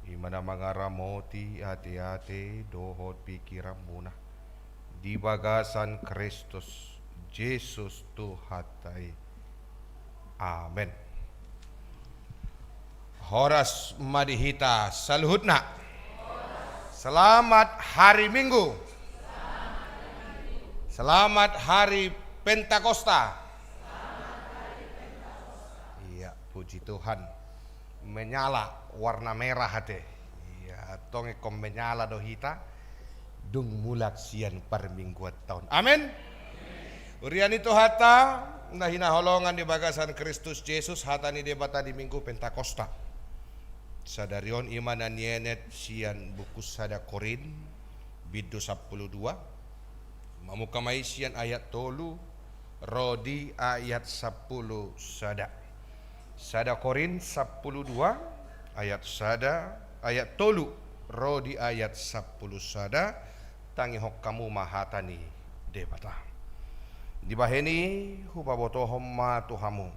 i ma na mangaramoti ateate dohot pingkiranmuna di bagasan Kristus Jesus Tuhanta i. Amen. Horas ma di hita saluhutna. Selamat hari Minggu. Selamat hari Pentakosta. Iya, puji Tuhan. Menyala warna merah ate. Iya, tong ingkon menyala do hita. Dung mulak sian parmingguanta on. Amen. Huria ni Tuhanta na hinaholongan di bagasan Kristus Jesus, hata ni Debata di Minggu Pentakosta sadari on i ma na nienet sian buku sada Korint, bindu sampulu dua, mamungka ma i sian ayat tolu ro di ayat sampulu sada. Sada Korint sampulu dua ayat sada, ayat tolu ro di ayat sampulu sada, tangihon hamu ma hata ni Debata. Dibahen i hupabotohon ma tu hamu,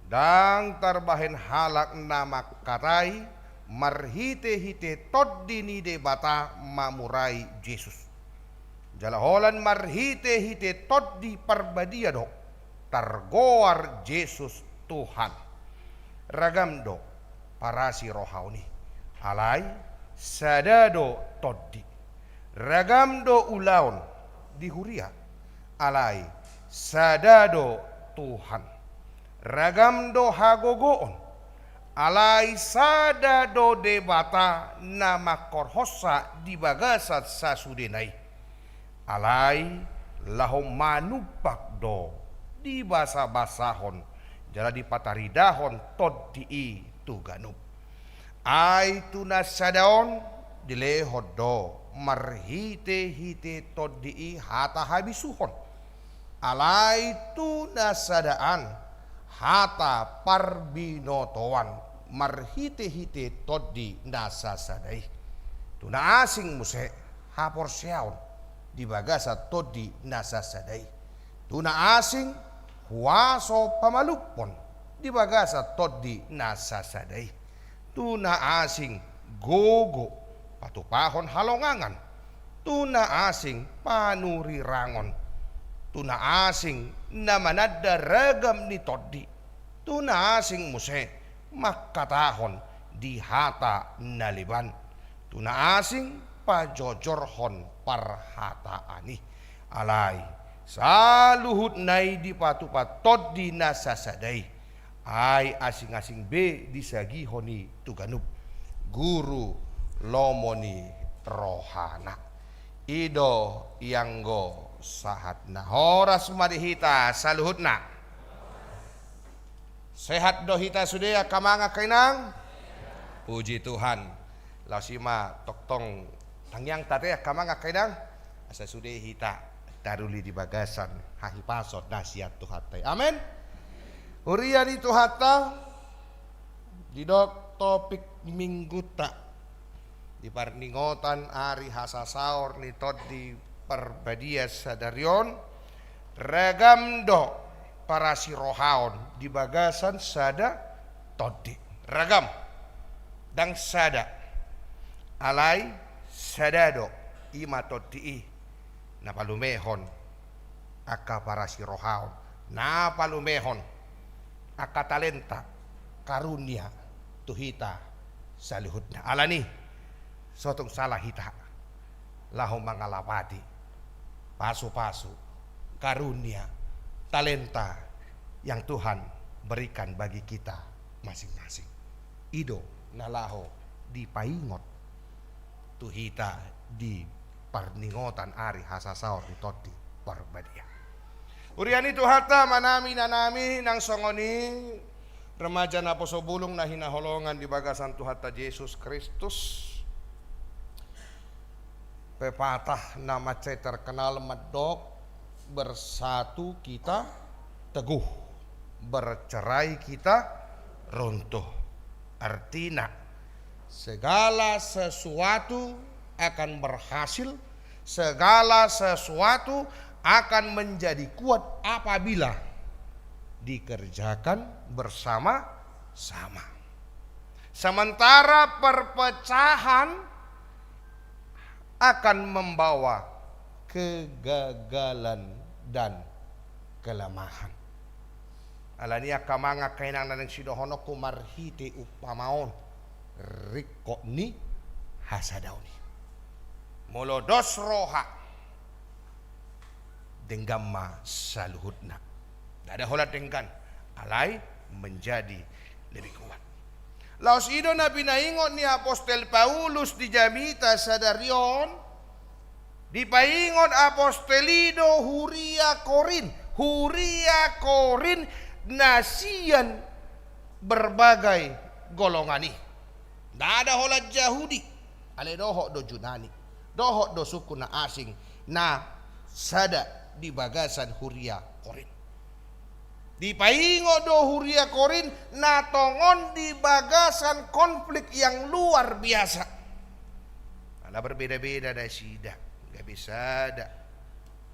ndang tarbahen halak na mangkatai marhitehite Tondi ni Debata mamurai Jesus. Jala holan marhitehite Tondi Parbadia do targoar Jesus Tuhan. Ragam do parasi rohaon i, alai sada do Tondi. Ragam do ulaon di huria, alai sada do Tuhan. Ragam do hagogoon, alai sada do Debata na mangkorhonsa di bagasan sasudena i. Alai laho manumpak do dibasabasahon jala dipataridahon Tondi i tu ganup. Ai tu na sada on dilehon do marhitehite Tondi i hata habisuhon. Alai tu na sada an hata parbinotoan marhite-hite Tondi na sasada i. Tu na asing muse haporseaon di bagasan Tondi na sasada i. Tu na asing huaso pamalumhon di bagasan Tondi na sasada i. Tu na asing gogo patupahon halongangan. Tu na asing panurirangon. Tu na asing na mananda ragam ni tondi. Tu na asing muse mangkatahon di hata na leban. Tu na asing pajojorhon parhataan i. Alai saluhutna i dipatupa Tondi na sasada i. Ai asing-asing be disagihon i tu ganup guru lomo ni rohana. I do ianggo sahatna. Horas ma di hita saluhutna. Sehat do hita sude angka amang angka inang? Puji Tuhan. Laos i ma tongtong tangiangta te angka amang angka inang, asa sude hita taruli di bagasan hahipason na sian Tuhanta i. Amen. Huria ni Tuhanta, didok topik mingguta di parningotan ari hasasaor ni Tondi Parbadia sadari on, ragam do parasirohaon di bagasan sada tondi. Ragam. Ndang sada. Alai sada do, i ma tondi i na palumehon angka parasirohaon, na palumehon angka talenta, karunia tu hita saluhutna. Alani, so tung sala hita laho mangalapati pasupasu, karunia, talenta yang Tuhan berikan bagi kita masing-masing. I do na laho dipaingot tu hita di parningotan ari hasasaor ni Tondi Parbadia. Huria ni Tuhanta, amanami, inanami, nang songon i remaja naposobulung na hinaholongan di bagasan Tuhanta Jesus Kristus. Pepatah na mansai terkenal mandok, "Bersatu kita teguh, bercerai kita runtuh." Artina, segala sesuatu akan berhasil, segala sesuatu akan menjadi kuat apabila dikerjakan bersama-sama. Sementara perpecahan akan membawa kegagalan dan kelemahan. Alani angka amang angka inang na naeng sidohononku, marhite umpama on, ringkot ni hasadaon i. Molo dos roha, denggan ma saluhutna. Ndada holan denggan, alai menjadi lebih kuat. Laos i do na pinaingot ni apostel Paulus di jamita sadari on. Dipaingot apostel i do huria Korint, huria Korint na sian berbagai golongan i. Ndada holan Jahudi, alai dohot do Junani, dohot do suku na asing, na sada di bagasan huria Korint. Dipaingot do huria Korint na tongon di bagasan konflik yang luar biasa. Ala berbeda-beda nasida, gabe sada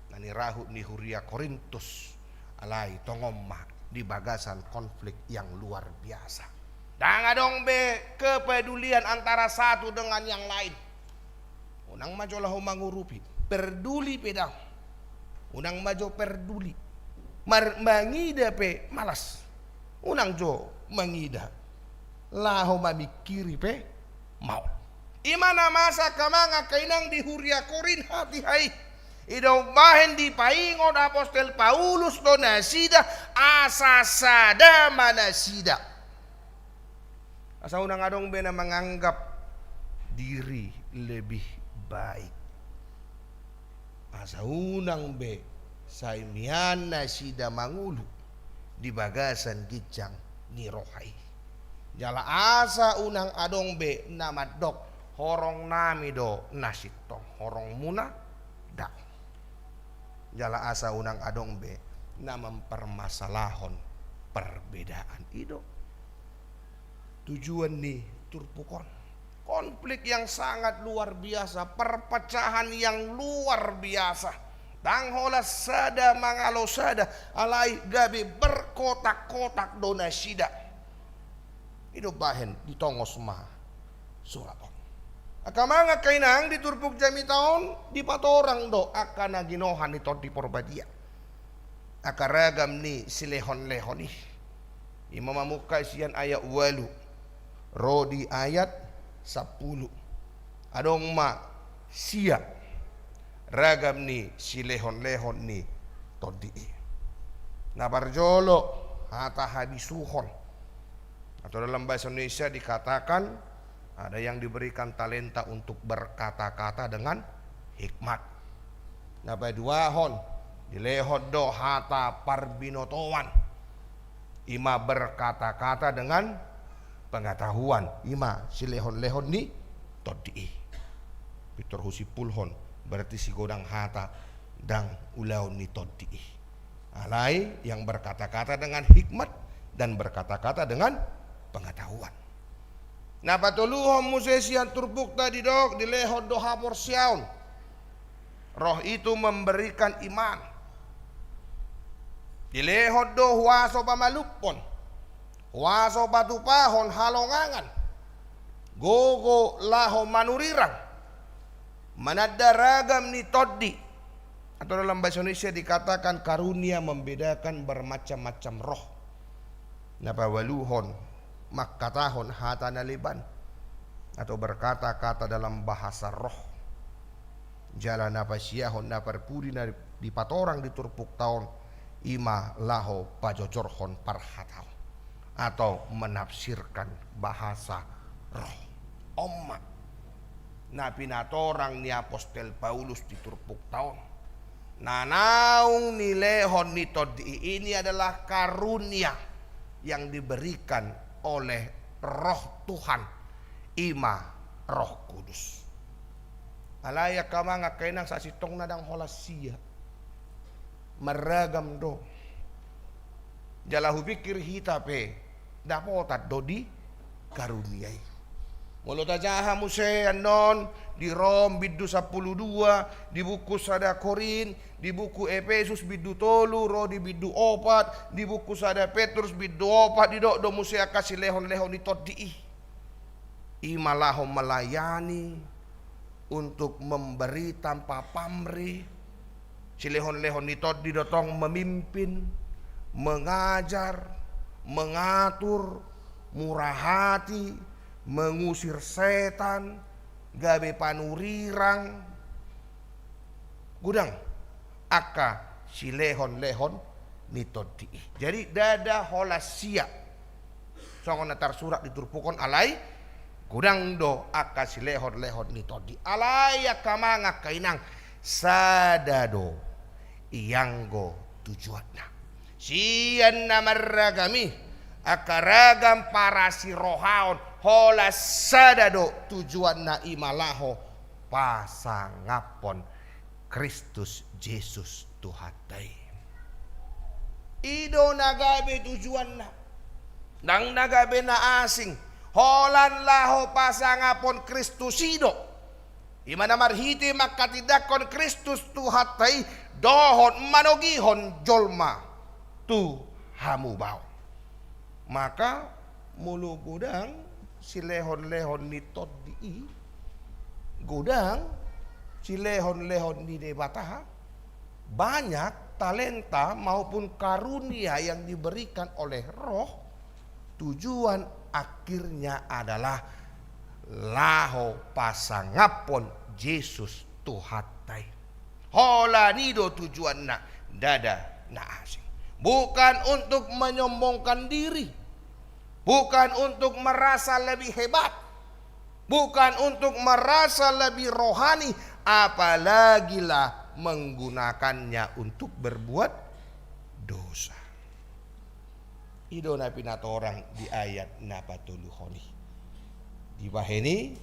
na nirahut ni huria Korintus, alai tongon ma di bagasan konflik yang luar biasa. Ndang adong be kepedulian antara satu dengan yang lain. Unang ma jo laho mangurupi, perduli pe ndang. Unang ma jo perduli. Mar-, mangida pe malas. Unang jo mangida. Laho mamingkiri pe maol. I ma na masa angka amang angka inang di huria Korint hatiha i. I do umbahen dipaingot apostel Paulus do nasida, asa sada ma nasida. Asa unang adong be na menganggap diri lebih baik. Asa unang be sai mian nasida mangolu di bagasan ginjang ni roha i. Jala asa unang adong be na mandok, horong nami do na sintong, horong muna ndang. Jala asa unang adong be na mempermasalahon perbedaan i do. tujuan ni turpuk on. Konflik yang sangat luar biasa, perpecahan yang luar biasa. Ndang holan sada mangalo sada, alai gabe berkotak-kotak do nasida. I do bahen ditongos ma surat on. Angka amang, angka inang, di turpuk jamita on dipatorang do angka na ginohan ni Tondi Porbadia. Angka ragam ni silehon-lehon i. I ma mamungka sian ayat ualu ro di ayat sampulu. Adong ma sia ragam ni silehon-lehon ni Tondi i. Na parjolo, hata habisuhon. Atau dalam bahasa Indonesia dikatakan, ada yang diberikan talenta untuk berkata-kata dengan hikmat. Na paduahon, dilehon do hata parbinotoan. I ma berkata-kata dengan pengetahuan. I ma silehon-lehon ni Tondi i. Pintor husimpulhon, berarti sigodang hata ndang ulaon ni Tondi i. Alai yang berkata-kata dengan hikmat dan berkata-kata dengan pengetahuan. Na patoluhon muse sian turpukta didok, dilehon do haporseaon. Roh itu memberikan iman. Dilehon do huaso pamalumhon, huaso patupahon halongangan, gogo laho manurirang, mananda ragam ni tondi. Atau dalam bahasa Indonesia dikatakan karunia membedakan bermacam-macam roh. Na paualuhon, mangkatahon hata na leban, atau berkata-kata dalam bahasa roh. Jala na pasiahon, na parpudi na dipatorang di turpukta on, i ma laho pajojorhon parhataon, atau menafsirkan bahasa roh. On ma na pinatorang ni apostel Paulus di turpukta on. Na naung nilehon ni tondi i, ini adalah karunia yang diberikan oleh Roh Tuhan, i ma Roh Kudus. Alai angka amang, angka inang, sasintongna ndang holan sia. Marragam do. Jala hupikir hita pe dapotan do di karunia i. Molo tajaha muse annon di Rom bindu sampulu dua, di buku sada Korint, di buku Epesus bindu tolu ro di bindu opat, di buku sada Petrus bindu opat, didok do muse angka silehon-lehon ni tondi i. I ma laho melayani, untuk memberi tanpa pamrih. Silehon-lehon ni tondi do tong memimpin, mengajar, mengatur, murah hati, mengusir setan, gabe panurirang. Godang angka silehon-lehon ni tondi i. Jadi ndada holan sia songon na tarsurat di turpuk on, alai godang do angka silehon-lehon ni tondi. Alai angka amang, angka inang, sada do ianggo tujuanna. Sian na marragam i, angka ragam parasirohaon, holan sada do tujuanna, i ma laho pasangaphon Kristus Jesus Tuhanta i. I do na gabe tujuanna. Ndang na gabe na asing. Holan laho pasangaphon Kristus i do. I ma na marhite manghatindanghon Kristus Tuhanta i dohot manogihon jolma tu hamubaon. Maka molo godang silehon-lehon ni tondi i, godang silehon-lehon ni Debata, banyak talenta maupun karunia yang diberikan oleh Roh, tujuan akhirnya adalah laho pasangaphon Jesus Tuhanta i. Holan i do tujuanna, ndada na asing. Bukan untuk menyombongkan diri, bukan untuk merasa lebih hebat, bukan untuk merasa lebih rohani, apalagilah menggunakannya untuk berbuat dosa. I do na pinatorang di ayat na patoluhon i. Dibahen i,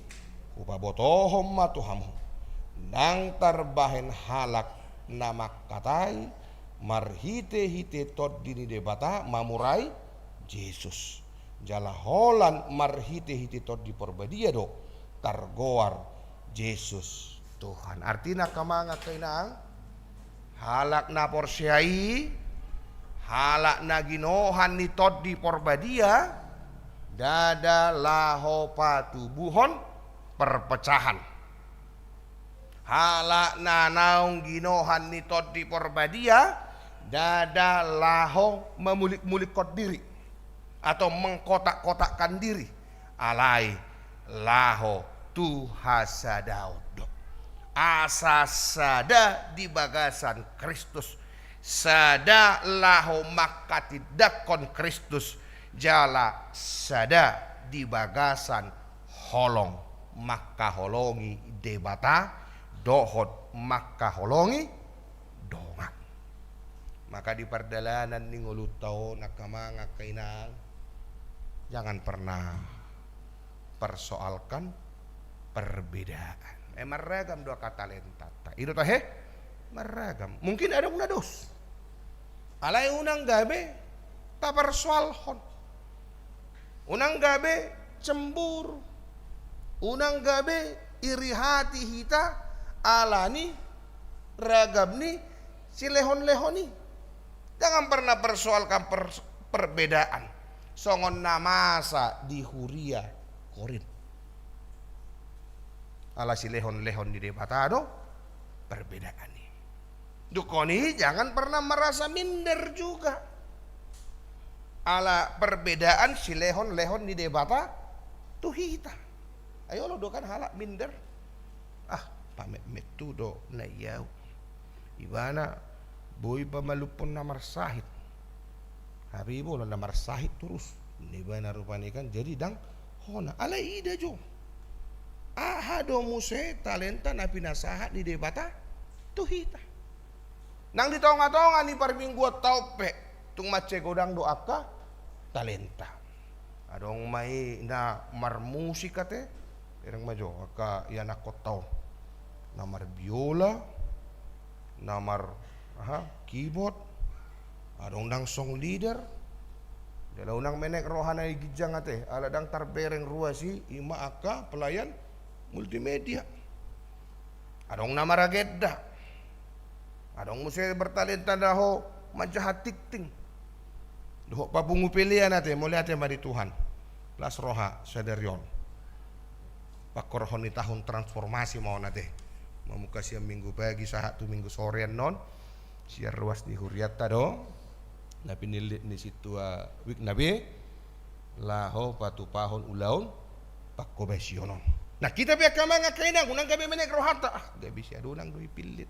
hupabotohon ma tu hamu, ndang tarbahen halak na mangkatai marhite-hite tondi ni Debata mamurai Jesus. Jala holan marhite-hite Tondi Porbadia do targoar Jesus Tuhan. Artina, angka amang, angka inang, halak na porsea i, halak na ginohan ni Tondi Porbadia, ndada laho patubuhon perpecahan. Halak na naung ginohan ni Tondi Porbadia, ndada laho mamulik-mulikkon diri atau mengkotak-kotakkan diri, alai laho tu hasadaon do. Asa sada di bagasan Kristus, sada laho manghatindanghon Kristus, jala sada di bagasan holong mangkaholongi Debata dohot mangkaholongi dongan. Maka di pardalanan ni ngolunta on, angka amang, angka inang, jangan pernah persoalkan perbedaan. Eh, marragam do angka talentanta. I do tahe? Marragam. Mungkin adong na dos. Alai unang gabe taparsoalhon. Unang gabe cemburu. Unang gabe iri hati hita ala ni ragam ni silehon-lehon i. Jangan pernah persoalkan per-, perbedaan. Songon na masa di huria Korint. Ala silehon-lehon ni Debata do perbedaan i. Dung songon i, jangan pernah merasa minder juga. Ala perbedaan silehon-lehon ni Debata tu hita. Ai olo do kan halak minder. Ah, pametmet tu do na i au. Ibana boi pamalumhon na marsahit. Hape i bolon na marsahit torus. Ibana rupani kan jadi ndang hona. Alai ida jo. Aha do muse talenta na pinasahat ni Debata tu hita. Nang di tonga-tonga ni parmingguonta on pe, tung mansai godang do angka talenta. Adong ma i na marmusik ate, bereng ma jo angka ianakhonta on. Na marbiola, na mar, aha, keyboard, adong ndang song leader. Jala unang menek rohana di ginjang ate, ala ndang tarbereng ruas i, i ma angka pelayan multimedia. Adong na maragenda. Adong muse bertalenta laho manjaha tingting. Dohot papungu pelean ate, mauliate ma di Tuhan. Las roha sadari on. Pangkorhon ni tahun transformasi ma on ate. Mamungka sian Minggu pagi sahat tu Minggu sore annon. Sian ruas ni hurianta do. Na pinillit ni sintua wijk na be. Laho patupahon ulaon pangkobasion on. Nah, hita pe angka amang angka inang, unang gabe menek rohanta. Ah, gabe si adonang do i pillit.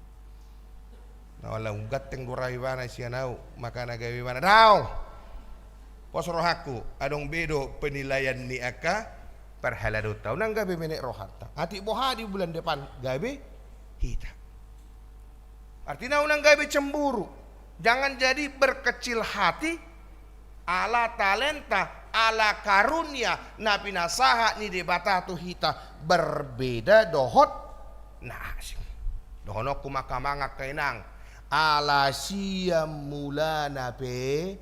Na ala umganteng do ra ibana sian au, maka na gabe ibana. Daong. Pos rohangku, adong be do penilaian ni angka parhaladonta. Unang gabe menek rohanta. Atik boha di bulan depan gabe hita. Artina unang gabe cemburu. Jangan jadi berkecil hati ala talenta, ala karunia na pinasahat ni Debata tu hita berbeda dohot na asing. Dohononku ma angka amang angka inang, ala sian mulana pe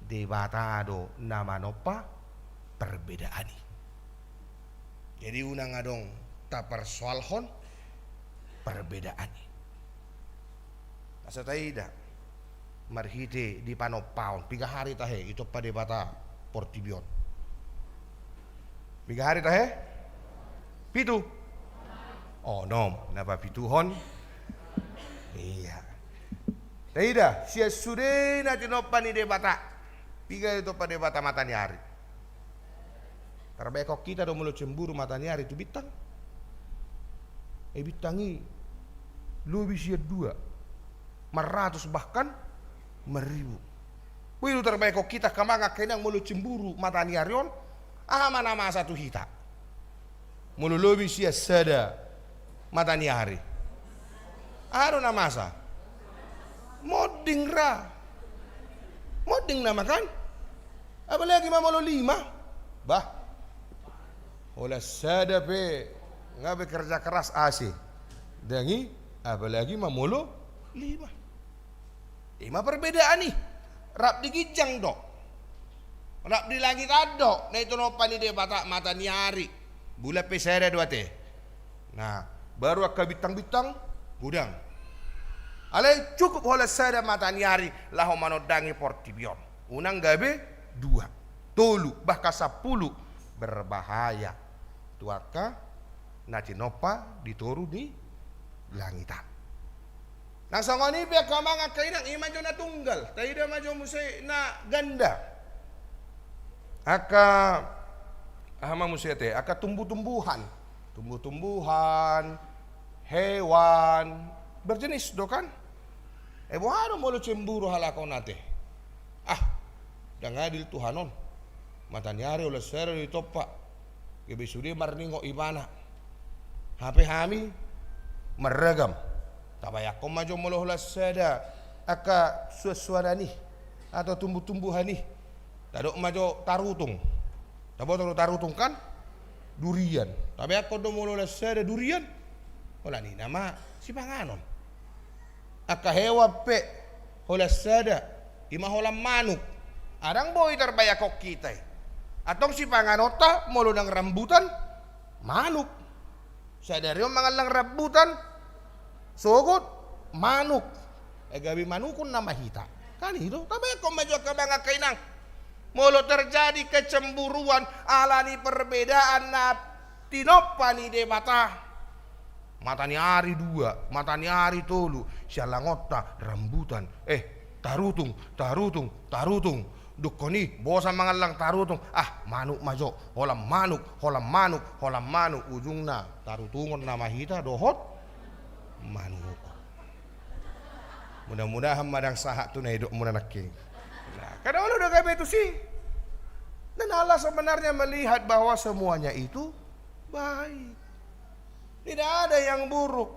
Debata do na manompa perbedaan i. Jadi unang adong taparsoalhon perbedaan i. Asa taida marhite di panompaon, piga hari tahe ditompa Debata portibi on? Piga hari tahe? Pitu? Onom, na papituhon. Iya. Taida, sian sude na tinompa ni Debata. Piga ditompa Debata mata ni ari? Tarbaen hita do molo cemburu mata ni ari tu bintang. Eh, bintang i lobi sian dua, marratus bahkan marribu. Boi do tarbaen hita angka amang angka inang molo cemburu mata ni ari on. Aha ma na masa tu hita? Molo lobi sian sada mata ni ari. Aha do na masa? Monding ra. Monding nama kan? Apalagi ma molo lima. Bah. Holan sada pe nga be kerja keras A C. Ndang i, apalagi ma molo lima. I ma perbedaan i. Rap di ginjang do. Rap di langit an do na i tinompa ni Debata, mata ni ari, bulan pe sada do ate. Nah, baru angka bintang-bintang godang. Alai cukup holan sada mata ni ari laho manondangi portibi on. Unang gabe dua, tolu, bahkan sampulu. Berbahaya tu angka na tinompa di toru ni langit an. Nang songon i pe angka amang angka inang, i ma jo na tunggal, taida ma jo muse na ganda. Angka aha ma muse ate, angka tumbuh-tumbuhan, tumbuh-tumbuhan, hewan, berjenis do kan. Eh, boha do molo cemburu halak on ate? Ah, ndang adil Tuhan on. Mata ni ari holan sada do ditompa, gabe sude marningot ibana. Hape hami marragam. Tabayangkon ma jo molo holan sada angka suan-suanan i atau tumbuh-tumbuhan i. Tadok ma jo tarutung. Taboto do tarutung kan? Durian. Tabayangkon do molo holan sada durian? Holan i nama sipanganon. Angka hewan pe holan sada, i ma holan manuk. Ndang boi tarbayangkon hita i. Antong sipanganonta molo ndang rambutan, manuk. Sadari on mangallang rambutan, sogot, manuk. Eh, gabe manukon nama hita. Kan i do, tabayangkon ma jo angka amang angka inang. Molo terjadi kecemburuan ala ni perbedaan na tinompa ni Debata. Mata ni ari dua, mata ni ari tolu, siallangonta rambutan. Eh, tarutung, tarutung, tarutung. Dungkon i, bosan mangallang tarutung. Ah, manuk ma jo, holan manuk, holan manuk, holan manuk. Ujungna, tarutungon nama hita dohot manuk. Mudah-mudahan ma ndang sahat tu na didokmuna nangkin. Nah, kada olo do gabe tusi. Dan Allah sebenarnya melihat bahwa semuanya itu baik. Tidak ada yang buruk.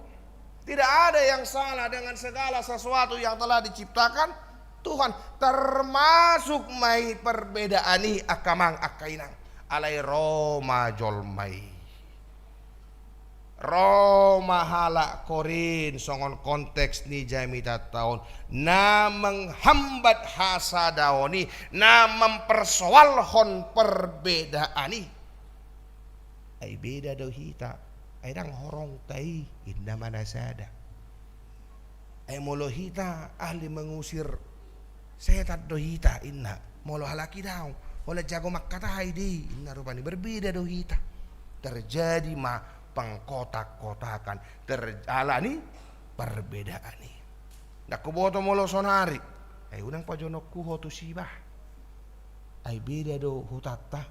Tidak ada yang salah dengan segala sesuatu yang telah diciptakan Tuhan. Termasuk ma i perbedaan i angka amang angka inang. Alai ro ma jolma i. Ro ma halak Korint songon konteks ni jamitanta on, na menghambat hasadaon i, na mempersoalhon perbedaan i. Ai beda do hita, ai ndang horongta i, inna ma na sada. Ai molo hita ahli mengusir setan do hita, inna. Molo halak i daong, holan jago mangkatai do i, inna. Rupani berbeda do hita. Terjadi ma pengkotak-kotakan, ter-, ala ni perbedaan i. Ndang huboto molo sonari, ai unang pajonokku ho tusi bah. Ai beda do hutanta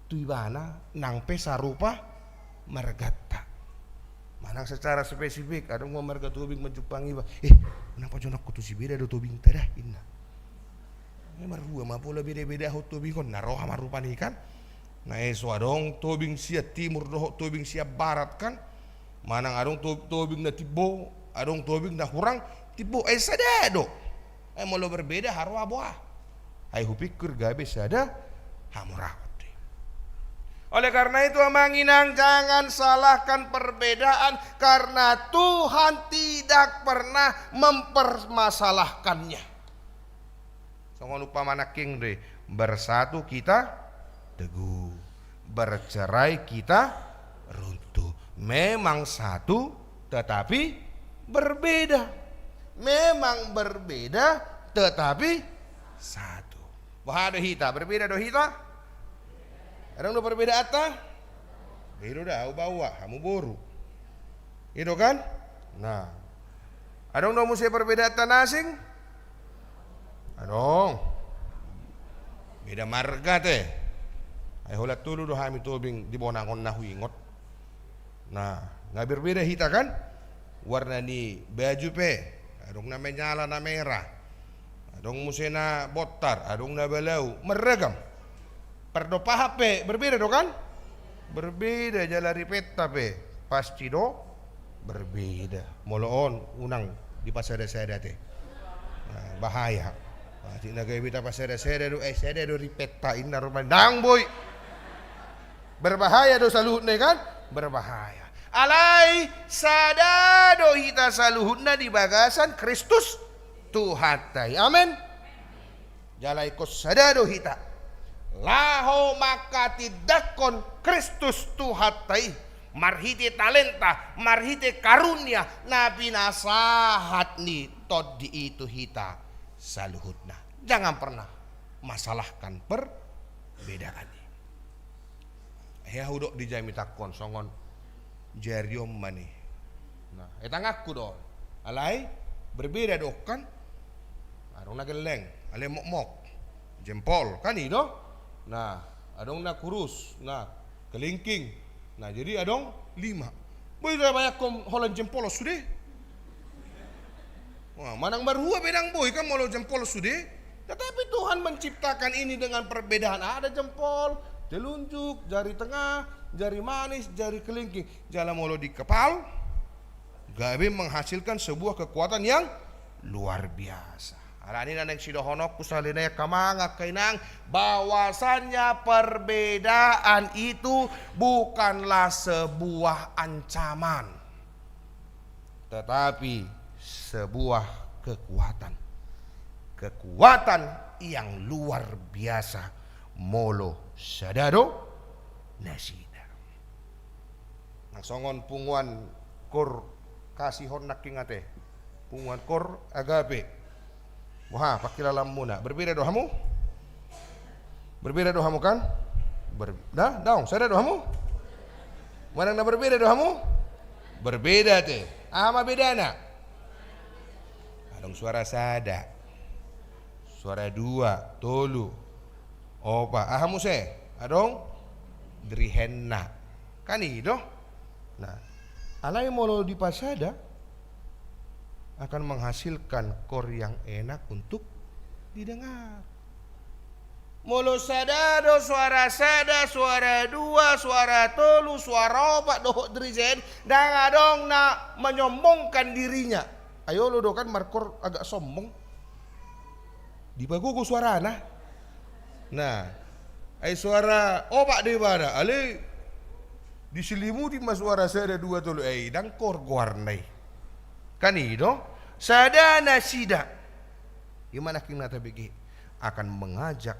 tu ibana, nang pe sarupa marganta. Manang secara spesifik, adong ma marga Tobing manjumpangi iba, "Eh, unang pajonokku tusi, beda do Tobingta da," inna. Eh, marrua ma pola beda-bedahon Tobing on, na roha ma rupani kan. Na eso adong Tobing sian timur dohot Tobing sian barat kan. Manang adong to-, Tobing na timbo, adong Tobing na hurang timbo, eh, sada do. Eh, molo berbeda haroa boha? Ai hupikir gabe sada hamoraon do i. Oleh karena itu, amang inang, jangan salahkan perbedaan, karena Tuhan tidak pernah mempermasalahkannya. Songon umpama nangkin do i, bersatu kita teguh, bercerai kita runtuh. Memang satu, tetapi berbeda. Memang berbeda, tetapi satu. Boha do hita? Berbeda do hita? Adong do perbedaanta? I do da, au baoa, hamu boru. I do kan? Nah. Adong do muse perbedaanta na asing? Adong. Beda marga te. Ai holan tolu do hami Tobing di Bonang on na huingot. Nah, nga berbeda hita kan? Warna ni baju pe, adong na menyala na merah, adong muse na bontar, adong na balau, marragam. Pardompahan pe berbeda do kan? Berbeda, jala ripenta pe pasti do berbeda. Molo on unang dipasada-sada te. Nah, bahaya. Nah, tina gabe tapasada-sada do, eh, sada do ripenta inna rupani. Ndang boi. Berbahaya do saluhutna i kan? Berbahaya. Alai sada do hita saluhutna di bagasan Kristus Tuhanta i. Amen. Jala ingkon sada do hita. Laho mangkatindangkon Kristus Tuhanta i, marhite talenta, marhite karunia, na pinasahat ni Tondi i tu hita saluhutna. Jangan pernah masalahkan perbedaan i. Hea hudok di jamitangkon songon jari on ma ni. Nah, e tanganku do. Alai berbeda do kan? Adong na gelleng, alai mokmok. Jempol, kan i do? Nah, adong na kurus, nah, kelingking. Nah, jadi adong lima. Boi do bayangkon holan jempol sude. Wah, manang marhua pe ndang boi kan molo jempol sude. Tetapi Tuhan menciptakan ini dengan perbedaan. Ada jempol, telunjuk, jari tengah, jari manis, jari kelingking. Jala molo di kepal, gabe menghasilkan sebuah kekuatan yang luar biasa. Alani na naeng sidohononku sahali nai angka amang, angka inang, bahwasannya perbedaan itu bukanlah sebuah ancaman, tetapi sebuah kekuatan. Kekuatan yang luar biasa molo sada do nasida. Nang songon punguan kor kasihon nangkin ate. Punguan kor Agape. Boha, pangkilalaanmuna. Berbeda do hamu? Berbeda do hamu kan? Ber-, da, daong, sada do hamu? Manang na berbeda do hamu? Berbeda te. Aha ma bedana? Adong suara sada. Suara dua, tolu, opat. Aha muse? Adong drihenna. Kan i do? Nah, alai molo dipasada akan menghasilkan kor yang enak untuk didengar. Molo sada do, suara sada, suara dua, suara tolu, suara opat dohot drihen, ndang adong na menyombongkan dirinya. Ai olo do kan markor agak sombong. Dipagogo suarana. Nah, ai suara opat do ibana, alai disilimuti ma suara sada, dua, tolu, ai ndang kor goarna i. Kan i do? Sada nasida. I ma nangkin na tabege akan mengajak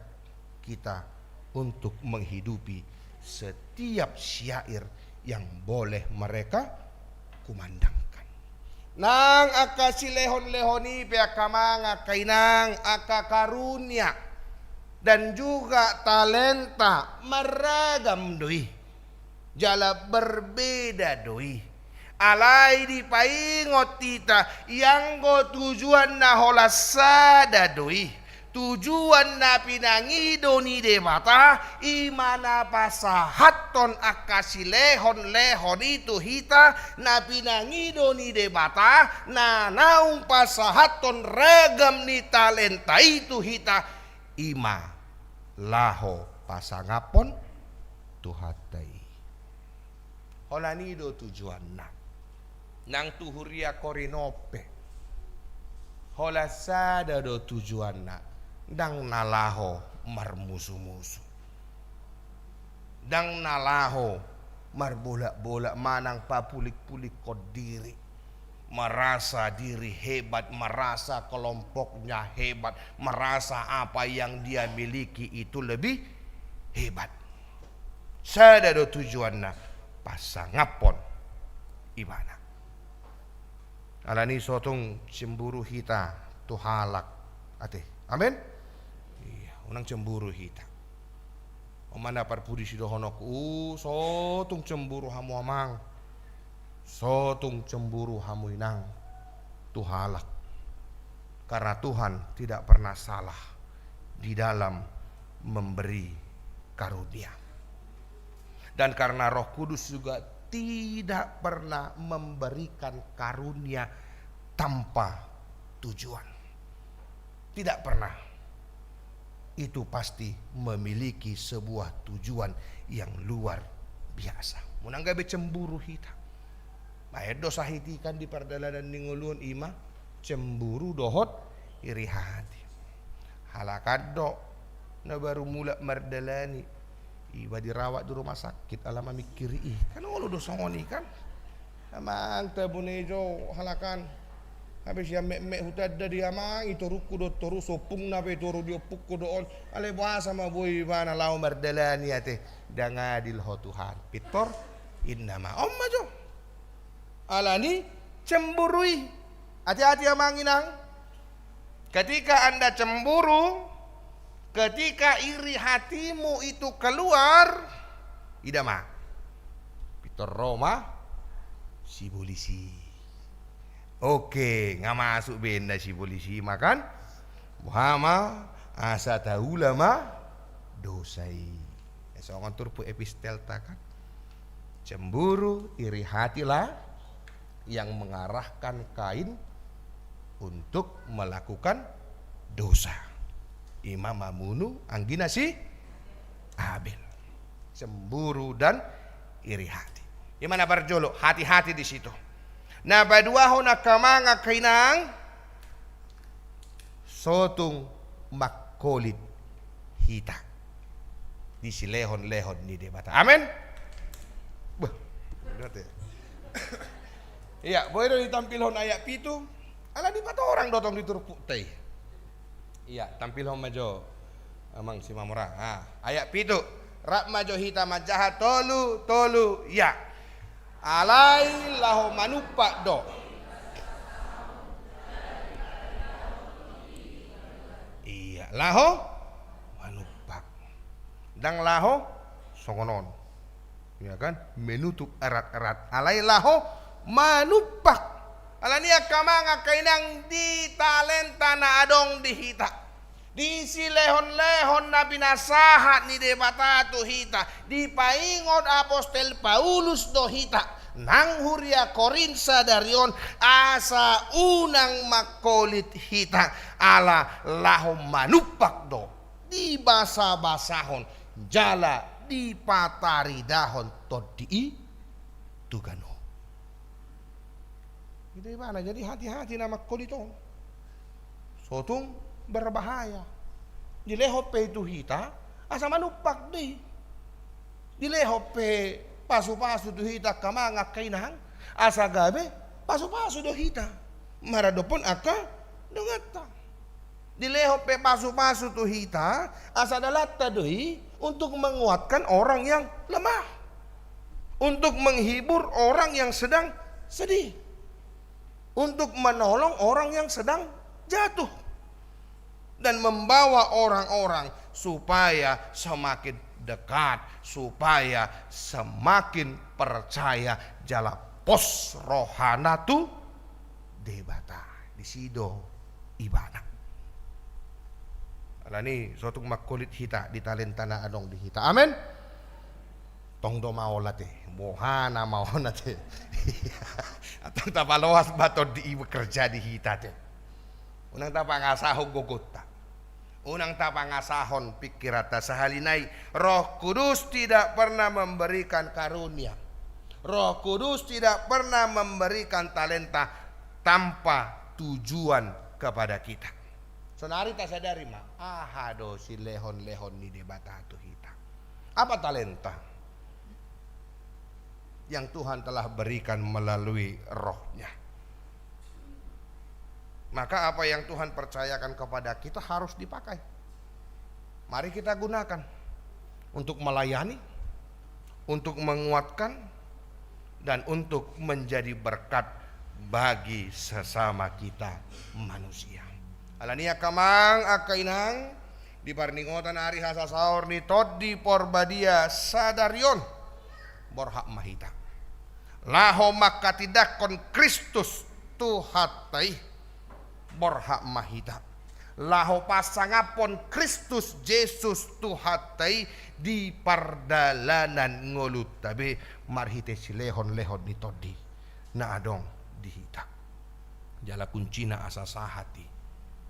kita untuk menghidupi setiap syair yang boleh mereka kumandangkan. Nang angka silehon-lehon i pe angka amang, angka inang, angka karunia dan juga talenta marragam do i. Jala berbeda do i. Alai dipaingot hita, ianggo tujuanna holan sada do i. Tujuan na pinangido ni Debata, i ma na pasahathon angka silehon-lehon i tu hita, na pinangido ni Debata, na naung pasahathon ragam ni talenta i tu hita, i ma laho pasangaphon Tuhanta i. Holan i do tujuanna. Nang tu huria Korint on pe, holan sada do tujuanna, ndang na laho marmusu-musu, ndang na laho marbolak-bolak manang papulik-pulikkon diri, merasa diri hebat, merasa kelompoknya hebat, merasa apa yang dia miliki itu lebih hebat. Sada do tujuanna, pasangaphon ibana. Alani so tung cemburu hita tu halak ate. Amen. Ia, unang cemburu hita. On ma na parpudi sidohononku, so tung cemburu hamu amang, so tung cemburu hamu inang tu halak. Karena Tuhan tidak pernah salah di dalam memberi karunia. Dan karena Roh Kudus juga tidak pernah memberikan karunia tanpa tujuan. Tidak pernah. Itu pasti memiliki sebuah tujuan yang luar biasa. Unang gabe cemburu hita. Baen do sahit i kan di pardalanan ni ngolu on, i ma cemburu dohot iri hati. Halak an do na baru mulak mardalani, iba dirawat di rumah sakit ala mamingkiri i. Kan olo do songon i kan. Amang, tabo na i jo halak an. Hape sian metmet hutanda di amang i, torungku do toru, so ompungna pe toru diompungku do on. Alai boasa ma boi ibana laho mardalani ate? Ndang adil ho Tuhan. Pintor, inna ma on ma jo. Alani cemburu i. Hati-hati amang inang. Ketika Anda cemburu, ketika iri hatimu itu keluar, ida ma. Pintor ro ma si polisi. Oke, nga masuk be inna si polisi ma kan? Boha ma, asa taula ma dosa i. Songon turpuk epistelta kan. Cemburu, iri hatilah yang mengarahkan Kain untuk melakukan dosa. Ima mamunu anggina si Abel. Cemburu dan iri hati. Ima na parjolo, hati-hati di situ. Na paduahon angka amang angka inang, sotung mangkolit hita di silehon-lehon ni Debata. Amen. Beh, berat ya. Iya, boi do ditampilhon ayat pitu. Ala dipatorang do tong di turpukta i. Iya, tampilhon ma jo amang Simamora. Ah, ayat pitu. Rap ma jo hita manjaha tolu, tolu, ya. Alai laho manumpak do. Iya, laho manumpak. Ndang laho songon on. Ya kan? Menutup erat-erat. Alai laho manumpak. Alani angka amang angka inang, di talenta na adong di hita, di silehon-lehon na pinasahat ni Debata tu hita, dipaingot apostel Paulus do hita nang huria Korint sadari on, asa unang mangkolit hita, ala laho manumpak do, dibasabasahon jala dipataridahon tondi i tu ganup. Ida ibana, jadi hati-hati na mangkolit on. Sotung berbahaya. Dilehon pe i tu hita asa manumpak do i. Dilehon pe pasu-pasu tu hita angka amang angka inang, asa gabe pasu-pasu do hita maradophon angka donganta. Dilehon pe pasu-pasu tu hita, asa dalanta do i untuk menguatkan orang yang lemah, untuk menghibur orang yang sedang sedih, untuk menolong orang yang sedang jatuh, dan membawa orang-orang supaya semakin dekat, supaya semakin percaya jala pos rohana tu Debata. Disi do ibana. Alani sotung mangkolit hita di talenta na adong di hita. Amen. Tong do maol ate, boha na maol ate. Antong tapaloas ma tondi i bekerja di hita ate. Unang tapangasahon gogonta. Unang tapangasahon pingkiranta. Sahali nai, Roh Kudus tidak pernah memberikan karunia. Roh Kudus tidak pernah memberikan talenta tanpa tujuan kepada kita. Sonari tasadari ma, aha do silehon-lehon ni Debata tu hita. Apa talenta yang Tuhan telah berikan melalui Roh-Nya? Maka apa yang Tuhan percayakan kepada kita harus dipakai. Mari kita gunakan untuk melayani, untuk menguatkan, dan untuk menjadi berkat bagi sesama kita manusia. Alani angka amang, angka inang, di parningotan ari hasasaor ni Tondi Porbadia sadari on, borhat ma hita laho manghatindanghon Kristus Tuhanta i. Borhat ma hita laho pasangaphon Kristus Jesus Tuhanta i di pardalanan ngolunta be, marhite silehon-lehon ni Tondi na adong di hita. Jala kuncina asa sahat i,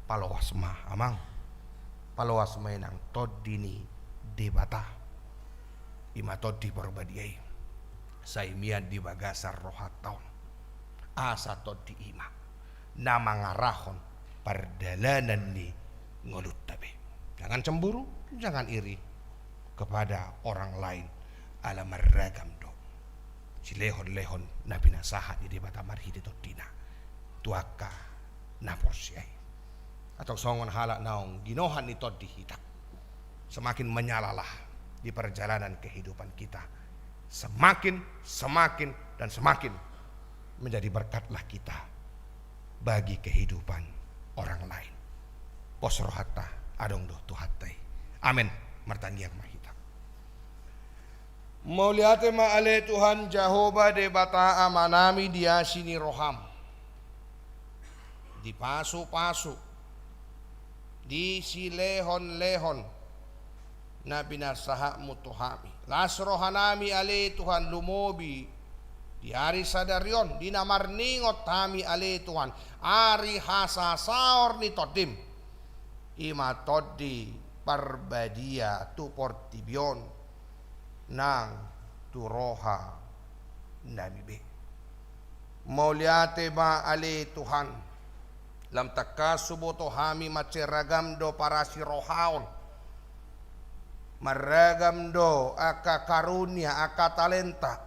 paloas ma amang, paloas ma inang Tondi ni Debata, ima Tondi Porbadia i. Sai mian di bagasan rohanta on, asa Tondi i ma na mangarahon pardalanan ni ngolunta be. Jangan cemburu, jangan iri kepada orang lain, ala marragam do silehon-lehon na pinasahat ni Debata marhite Tondina tu angka na porsea i. Atau songon halak naung ginohan ni tondi hita, semakin menyalalah di perjalanan kehidupan kita, semakin, semakin, dan semakin menjadi berkatlah kita bagi kehidupan orang lain. Pos rohanta, adong do Tuhanta i. Amen. Martangiang ma hita. Mauliate ma ale Tuhan Jahowa Debata Amanami di asi ni roham, di pasupasu, di silehonlehon na pinasahatmu tu hami. Las rohanami ale Tuhan lumobi di ari sadari on, di na marningot hami ale Tuhan, ari hasasaor ni tondim, i ma Tondi Parbadia tu portibi on nang tu rohanami be. Mauliate ma ale Tuhan, lam tangkas huboto hami mansai ragam do parasirohaon, marragam do angka karunia, angka talenta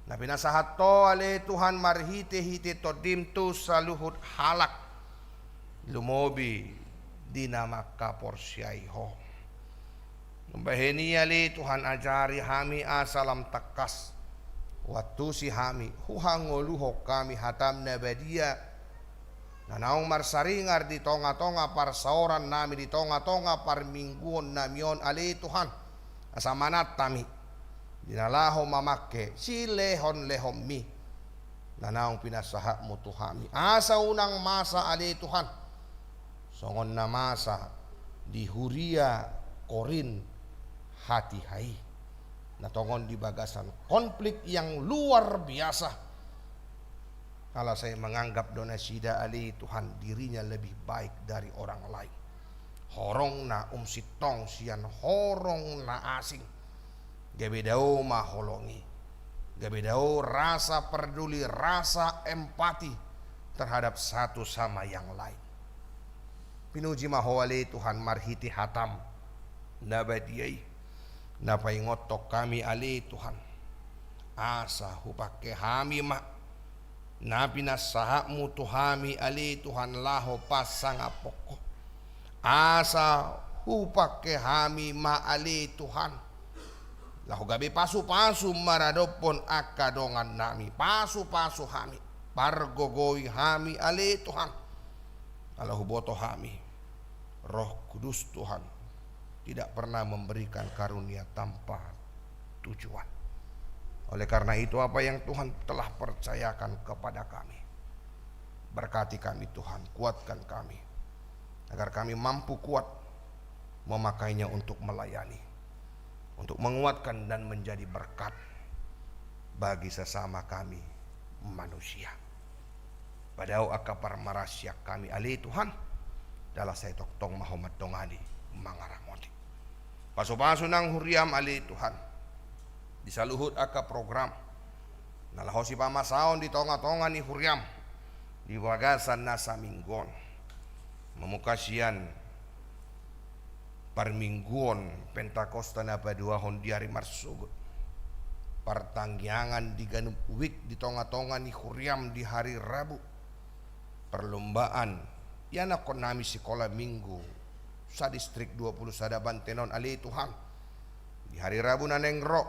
na pinasahat Ho ale Tuhan marhitehite tondim tu saluhut halak, lumobi di na mangkaporseai Ho. Umbahen i ale Tuhan, ajari hami asa lam tangkas huantusi hami, huhangoluhon hami hatam na badia, na naung marsaringar di tongatonga parsaorannami, di tongatonga parmingguonnami on ale Tuhan, asa manat hami di na laho mamangke silehonlehonmi na naung pinasahatmu tu hami, asa unang masa ale Tuhan songon na masa di huria Korint hatiha i, na tongon di bagasan konflik yang luar biasa. Ala sai manganggap do nasida ale Tuhan dirinya lebih baik dari orang lain. Horong na umsintong sian horong na asing. Gabe dao ma holong i. Gabe dao rasa perduli, rasa empati terhadap satu sama yang lain. Pinuji ma Ho ale Tuhan marhite hatam na badia i, na paingothon hami ale Tuhan, asa hupangke hami ma na pinasahatmu tu hami ale Tuhan laho pasangaphon Ho. Asa hupangke hami ma ale Tuhan laho gabe pasupasu maradophon angka dongannami, pasupasu hami, pargogoi hami ale Tuhan. Ala huboto hami, Roh Kudus Tuhan tidak pernah memberikan karunia tanpa tujuan. Oleh karena itu, apa yang Tuhan telah percayakan kepada kami, berkati kami Tuhan, kuatkan kami, agar kami mampu kuat memakainya untuk melayani, untuk menguatkan dan menjadi berkat bagi sesama kami manusia. Padao angka parmarasian hami ale Tuhan, jala sai tongtong ma Ho mandongani, mangaramoti. Pasupasu nang huriam ale Tuhan di saluhut angka program na laho sipamasaon di tongatonga ni huriam di bagasan na saminggu on, mamungka sian parmingguon Pentakosta na paduahon di ari marsogot, partangiangan di ganup wijk di tongatonga ni huriam di hari Rabu, perlombaan ianakhonnami sikola minggu sadistrik dua pulu sada Banten on ale Tuhan, di hari Rabu na naeng ro,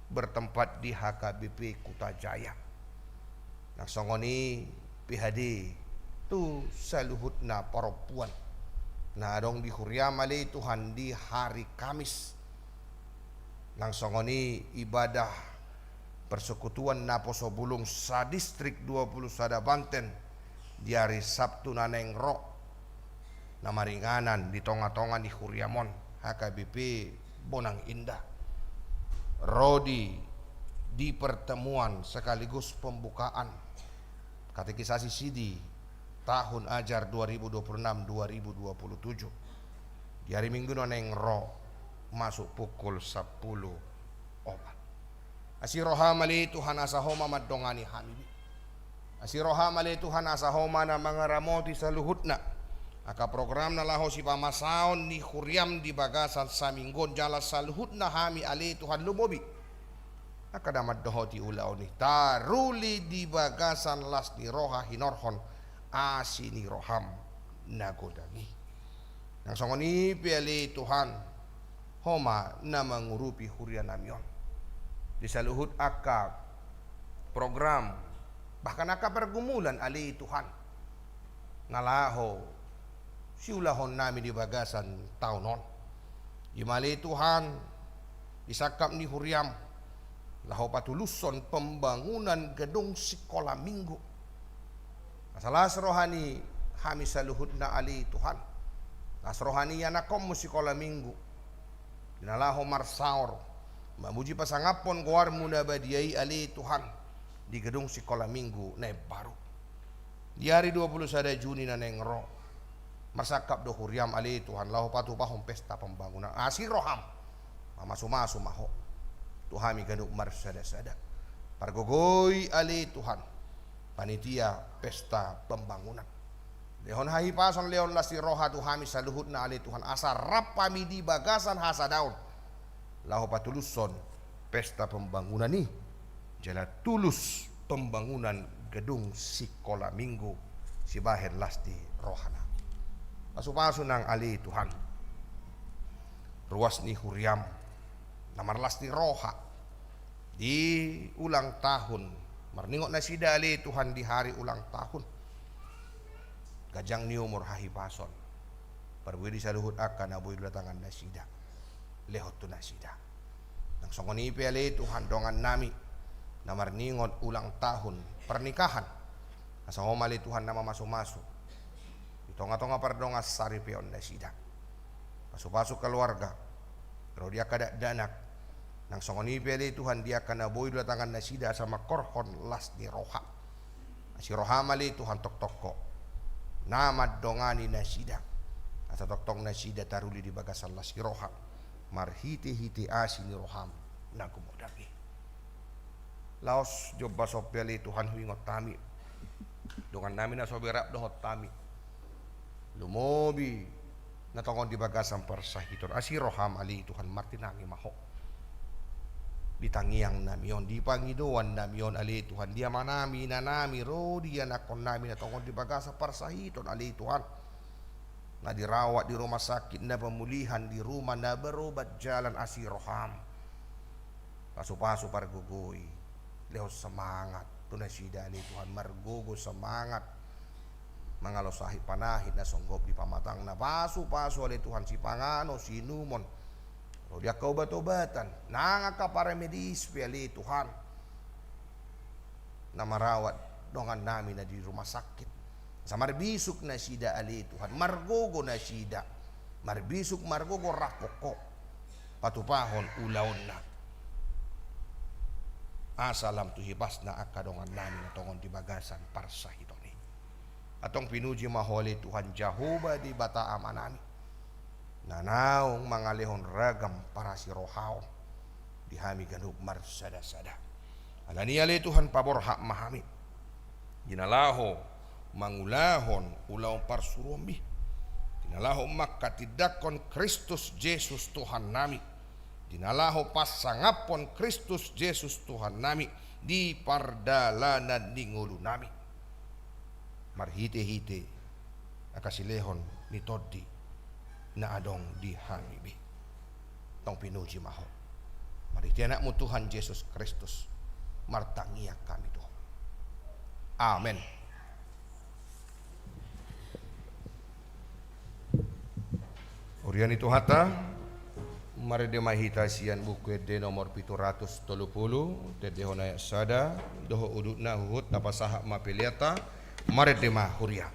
bertempat di H K B P Kuta Jaya. Nang songon i P H D tu saluhutna parompuan na adong di huriam ale Tuhan di hari Kamis. Nang songon i ibadah persekutuan naposobulung sadistrik dua pulu sada Banten di ari Sabtu na naeng ro, na maringanan di tongatonga ni huriam on, H K B P Bonang Indah. Ro di, di pertemuan sekaligus pembukaan katekisasi sidi tahun ajar dua ribu dua puluh enam dua ribu dua puluh tujuh di ari Minggu na naeng ro, masuk pukul sampulu opat. Asi roham ale Tuhan asa Ho ma mandongani hami be. Asi roham ale Tuhan asa Ho ma na mangaramoti saluhutna angka program na laho sipamasaon ni huriam di bagasan saminggu on jala saluhutna hami ale Tuhan, lumobi angka na mandohoti ulaon i, taruli di bagasan las ni roha hinorhon asi ni roham na godang i. Nang songon i pe ale Tuhan, Ho ma na mangurupi huria nami on di saluhut angka program, bahkan angka pergumulan ale Tuhan, na laho siulahon nami di bagasan taon on. I ma ale Tuhan, di sangkap ni huriam, laho patulushon pembangunan gedung sikola minggu. Asa las roha ni hami saluhutna ale Tuhan, las roha ni anakkonmu sikola minggu, di na laho marsaor mamuji pasangaphon goarmu na badia i ale Tuhan, di gedung sikola minggu na imbaru. Di ari dua pulu sada Juni na naeng ro, marsangkap do huriam ale Tuhan laho patupahon pesta pembangunan. Asi roham, mamasumasu ma Ho tu hami ganup marsadasada. Pargogoi ale Tuhan panitia pesta pembangunan. Lehon hahipason, lehon las ni roha tu hami saluhutna ale Tuhan, asa rap hami di bagasan hasadaon laho patulushon pesta pembangunan i, jala tulus pembangunan gedung sikola minggu sibahen las ni rohana. Pasupasu nang ale Tuhan ruas ni huriam na marlas ni roha di ulang tahun, marningot nasida ale Tuhan di hari ulang tahun. Ganjang ni umur, hahipason, parbue di saluhut angka na boi do datangan nasida, lehon tu nasida. Nang songon i pe ale Tuhan dongan nami na marningot ulang tahun pernikahan, asa Ho ma ale Tuhan na mamasumasu di tongatonga pardongan saripeon nasida. Pasupasu keluarga, ro di angka dakdanak, nang songon i pe ale Tuhan di angka na boi do datangan nasida asa mangkorhon las ni roha. Asi roham ale Tuhan tongtong Ho na mandongani nasida, asa tongtong nasida taruli di bagasan las ni roha marhitehite asi ni roham na gumodang i. Laos di ombas on pe ale Tuhan huingot hami dongan nami na so berap dohot hami, lumobi na tongon di bagasan parsahiton. Asi roham ale Tuhan, martinangi ma Ho di tangiang nami on, di pangidoan nami on ale Tuhan, di ama nami, ina nami, ro di anakkon nami na tongon di bagasan parsahiton ale Tuhan, na dirawat di rumah sakit, na pemulihan di rumah, na berobat jalan. Asi roham, pasupasu, pargogoi, lehon semangat tu nasida ale Tuhan, margogo semangat mangalo sahit panahit na songgop di pamatangna. Pasupasu ale Tuhan sipanganon siinumon, ro di angka obatobatan, nang angka paramedis pe ale Tuhan na marawat dongan nami na di rumah sakit, asa marbisuk nasida ale Tuhan, margogo nasida, marbisuk margogo rap Ho patupahon ulaonna, asa lam tu hipasna angka dongan nami na tongon di bagasan parsahiton i. Antong pinuji ma Ho ale Tuhan Jahowa Debata Ama nami, na naung mangalehon ragam parasirohaon di hami ganup marsadasada. Alani i ale Tuhan, paborhat ma hami di na laho mangulahon ulaon parsuruonmi, di na laho manghatindanghon Kristus Jesus Tuhan nami, di na laho pasangaphon Kristus Jesus Tuhan nami di pardalanan ni ngolu nami, marhitehite angka silehon ni Tondi na adong di hami be. Tong pinuji ma Ho. Marhite Anakmu Tuhan Jesus Kristus martangiang hami tu Ho. Amen. Huria ni Tuhanta, marende ma hita sian Buku Ende nomor pitu ratus tolu pulu, tendehon ayat sada dohot udutna, huhut tapasahat ma peleanta. Marende ma huria.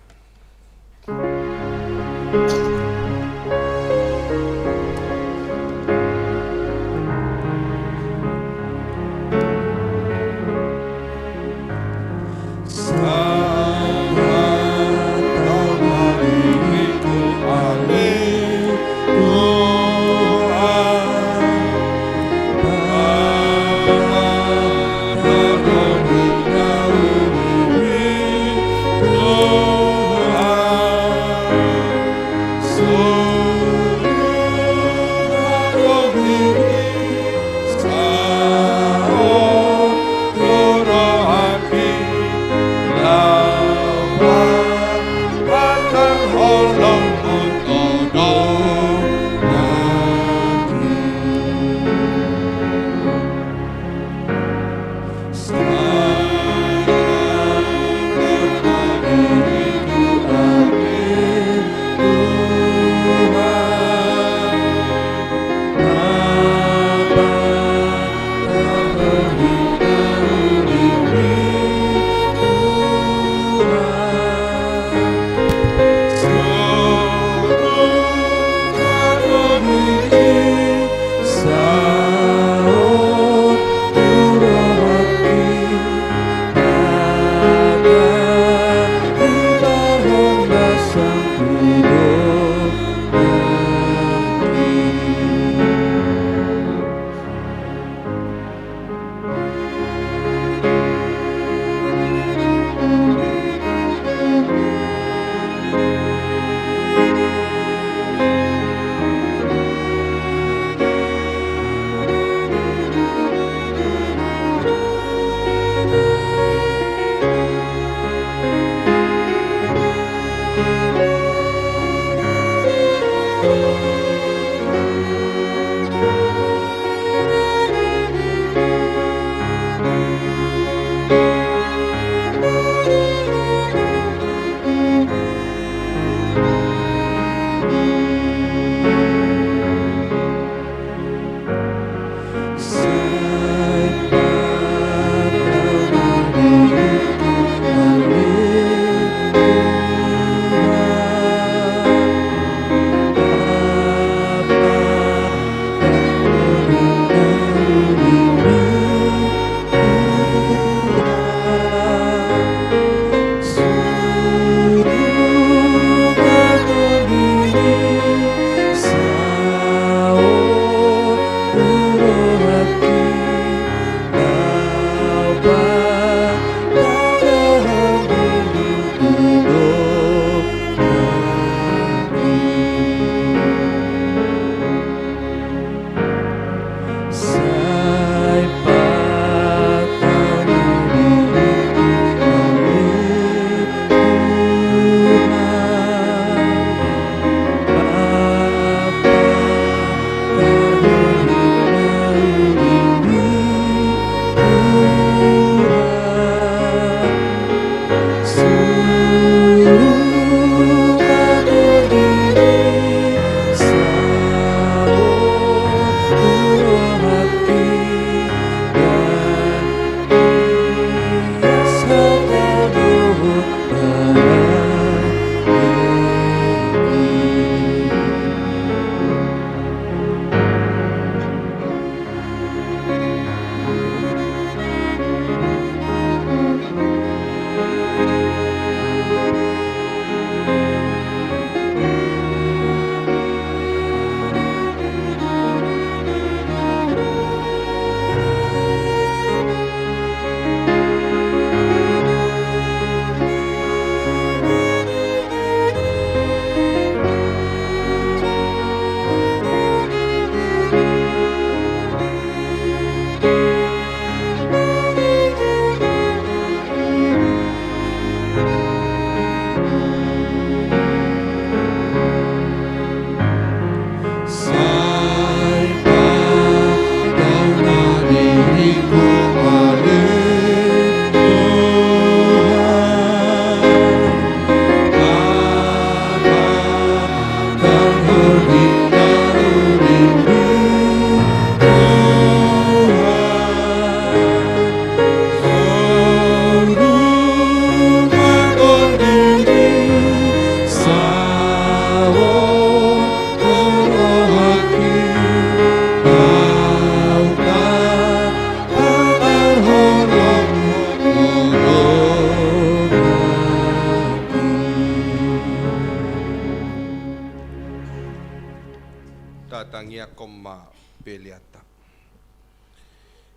Homma peleanta.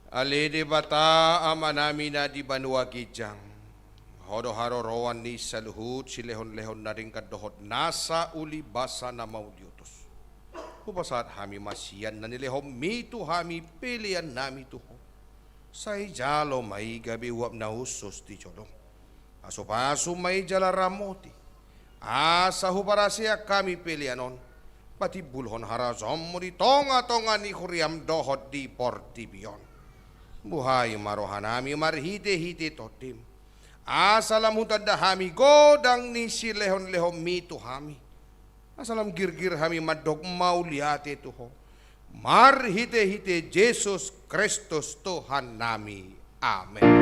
Ale Debata Amanami na di banua ginjang, Ho do haroroan ni saluhut silehonlehon na denggan dohot nasa uli basa na mauliotos. Hupasahat hami ma sian na nilehonMi tu hami peleannami tu Ho. Sai jalo ma i gabe uap na hushus di jolom. Pasupasu ma i jala ramoti, asa huparaseak hami pelean on patimbulhon harajaonMu di tongatonga ni huriaM dohot di portibi on. Buhai ma rohanami marhitehite TondiM, asa lam hutanda hami godang ni silehonlehonMi tu hami, asa lam girgir hami mandok mauliate tu Ho, marhitehite Jesus Kristus Tuhannami. Amen.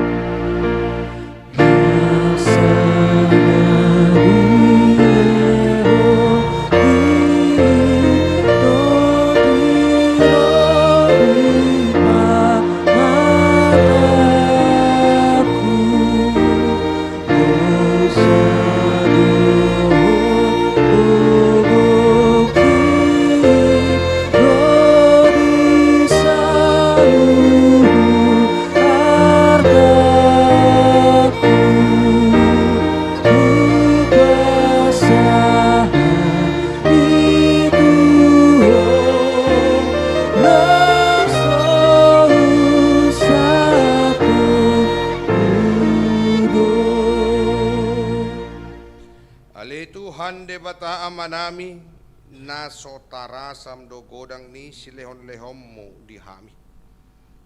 Ale Tuhan Debata Amanami, na so tarasaM do godang ni silehonlehonMu di hami.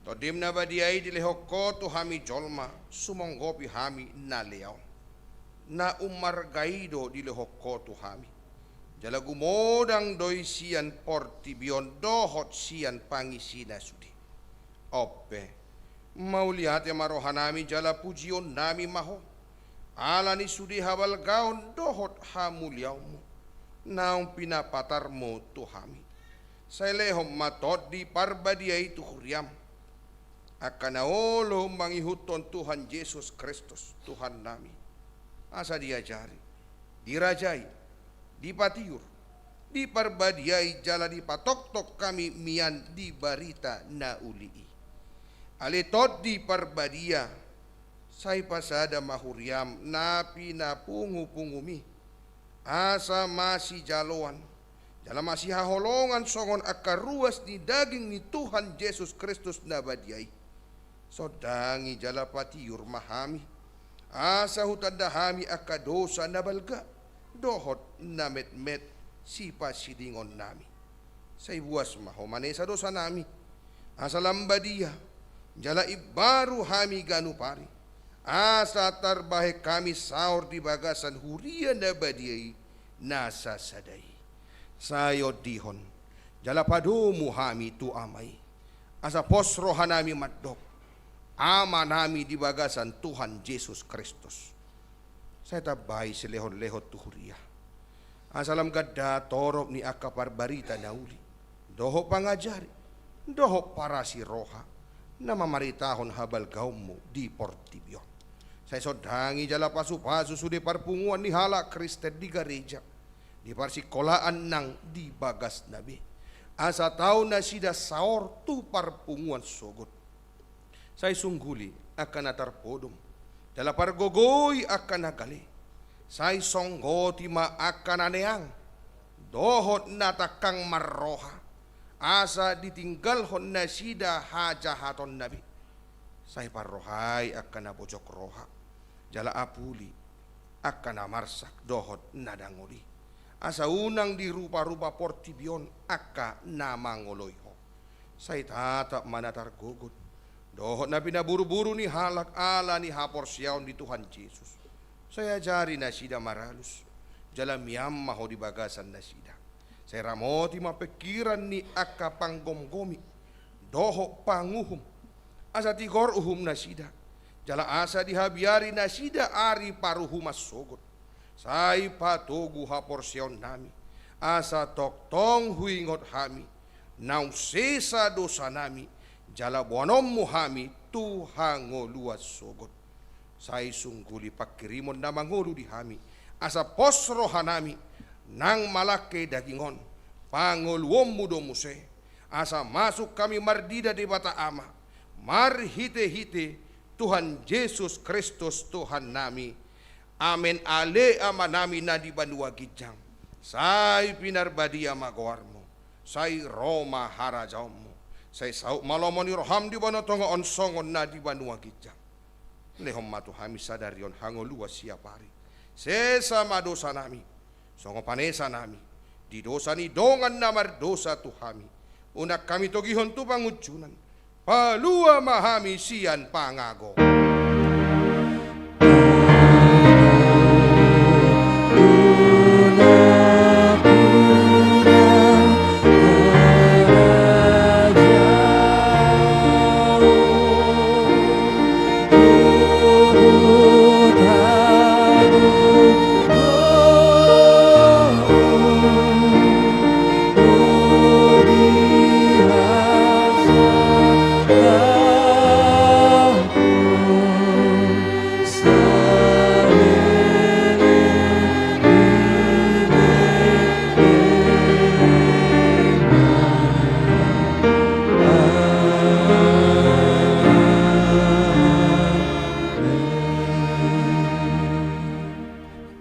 TondiM na badia i dilehon Ho tu hami jolma, sumonggopi hami na lea on. Na ummarga i do dilehon Ho tu hami, jala gumodang do i sian portibi on dohot sian pangisina sude. On pe, mauliate ma rohanami jala pujionnami ma Ho, ala ni sude habalgaon dohot hamuliaonMu naung pinapatarMu tu hami. Sai lehon ma Tondi Parbadia i tu huriaM, angka na olo mangihuthon Tuhan Jesus Kristus Tuhannami, asa diajari, dirajai, dipatiur, diparbadiai jala dipatoktok hami mian di barita na uli i. Ale Tondi Parbadia, sai pasada ma huriaM na pinapungupunguMi, asa masijaloan jala masihaholongan songon angka ruas ni daging ni Tuhan Jesus Kristus na badia i. Sondangi jala patiur ma hami, asa hutanda hami angka dosa na balga dohot na metmet sipasidingonnami. Sai buas ma Ho manesa dosanami, asa lam badia jala imbaru hami ganup ari, asa tarbahen hami saor di bagasan huria na badia i na sasada i. Sai ondihon jala padomu hami tu Ama i, asa pos rohanami mandok, Amanami di bagasan Tuhan Jesus Kristus. Sai tambai silehonlehon tu huria, asa lam ganda torop ni angka parbarita na uli, dohot pangajari, dohot parasi roha, na mamaritahon habalgaonMu di portibi on. Sai sondangi jala pasupasu sude parpunguan ni halak Kristen di gareja, di parsingkolaan nang di bagasna be, asa tau nasida saor tu parpunguan sogot. Sai sungguli angka na tarpodom, jala pargogoi angka na gale. Sai songgoti ma angka na neang dohot na tangkang marroha, asa ditinggalhon nasida hajahatonna be. Sai parrohai angka na bojok roha, jala apuli angka na marsak dohot na dangol i, asa unang diruparupa portibi on angka na mangoloi Ho. Sai tatap ma na targogot dohot na pinaburuburu ni halak ala ni haporseaon di Tuhan Jesus. Sai ajari nasida maralus, jala mian ma Ho di bagasan nasida. Sai ramoti ma pingkiran ni angka panggomgomi dohot panguhum, asa tigor uhum nasida, jala asa dihabiari nasida ari paruhuman sogot. Sai patogu haporseaonnami, asa tongtong huingot hami naung sesa dosanami, jala boanonmu hami tu hangoluan sogot. Sai sungguli pangkirimon na mangolu di hami, asa pos rohanami, nang malangke daging on, pangoluonmu do muse, asa masuk hami marnida Debata Ama, marhitehite Tuhan Jesus Kristus Tuhannami. Amen. Ale Amanami na di banua ginjang, sai pinarbadia ma goarmu, sai ro ma harajaonmu, sai saut ma lomo ni roham di banua tonga on songon na di banua ginjang. Lehon ma tu hami sadari on hangoluan siapari. Sesa ma dosanami, songon panesanami di dosa ni dongan na mardosa tu hami. Unang hami togihon tu pangunjunan. Palua ma hami sian pangago.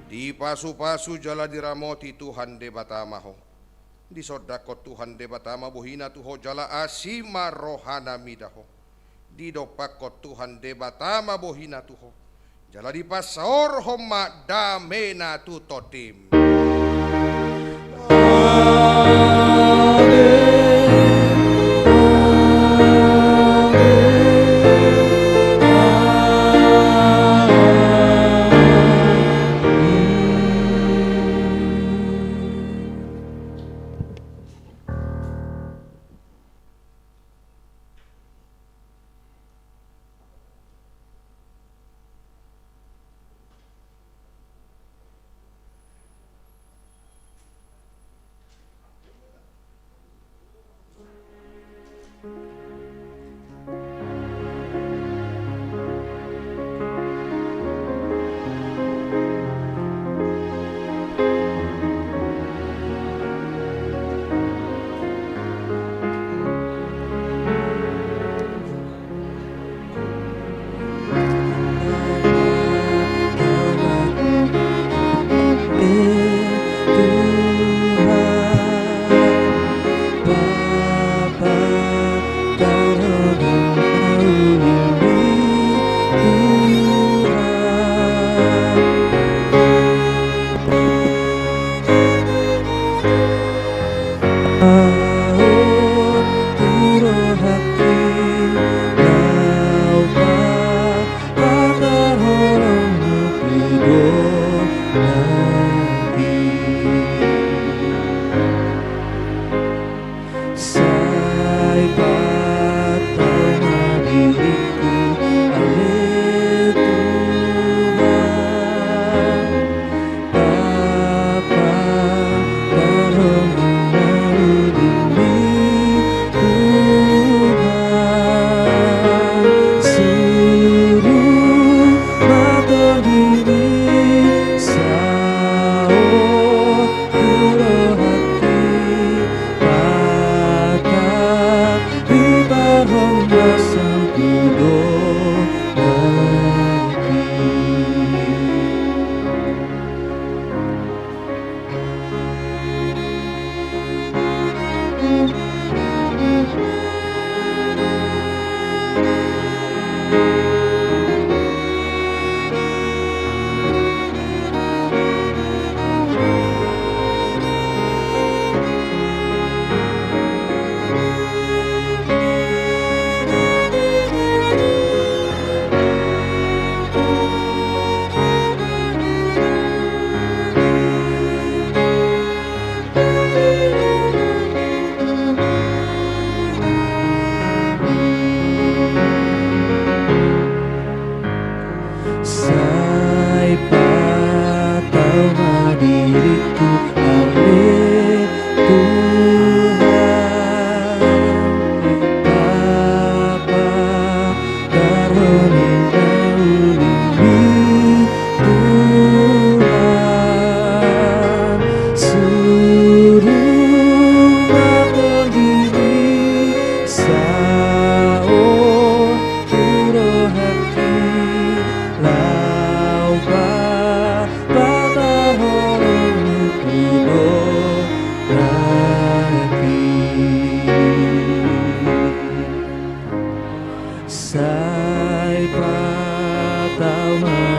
Dipasupasu jala diramoti Tuhan Debata ma ho. Disondangkon Tuhan Debata ma bohina tu ho jala asi ma rohana mida ho. Didompakkon Tuhan Debata ma bohina tu ho jala dipasaorhon ma damena tu tondim.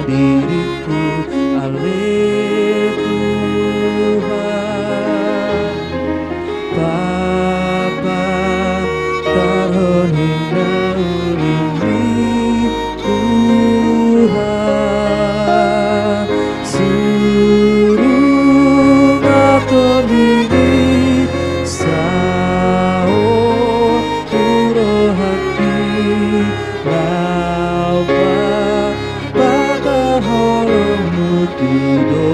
diringku, ale Tuhan. Papatarhon inna uringmi, Tuhan. Suru ma tondimi saut tu rohangki, laho papatarhon holongmu tu do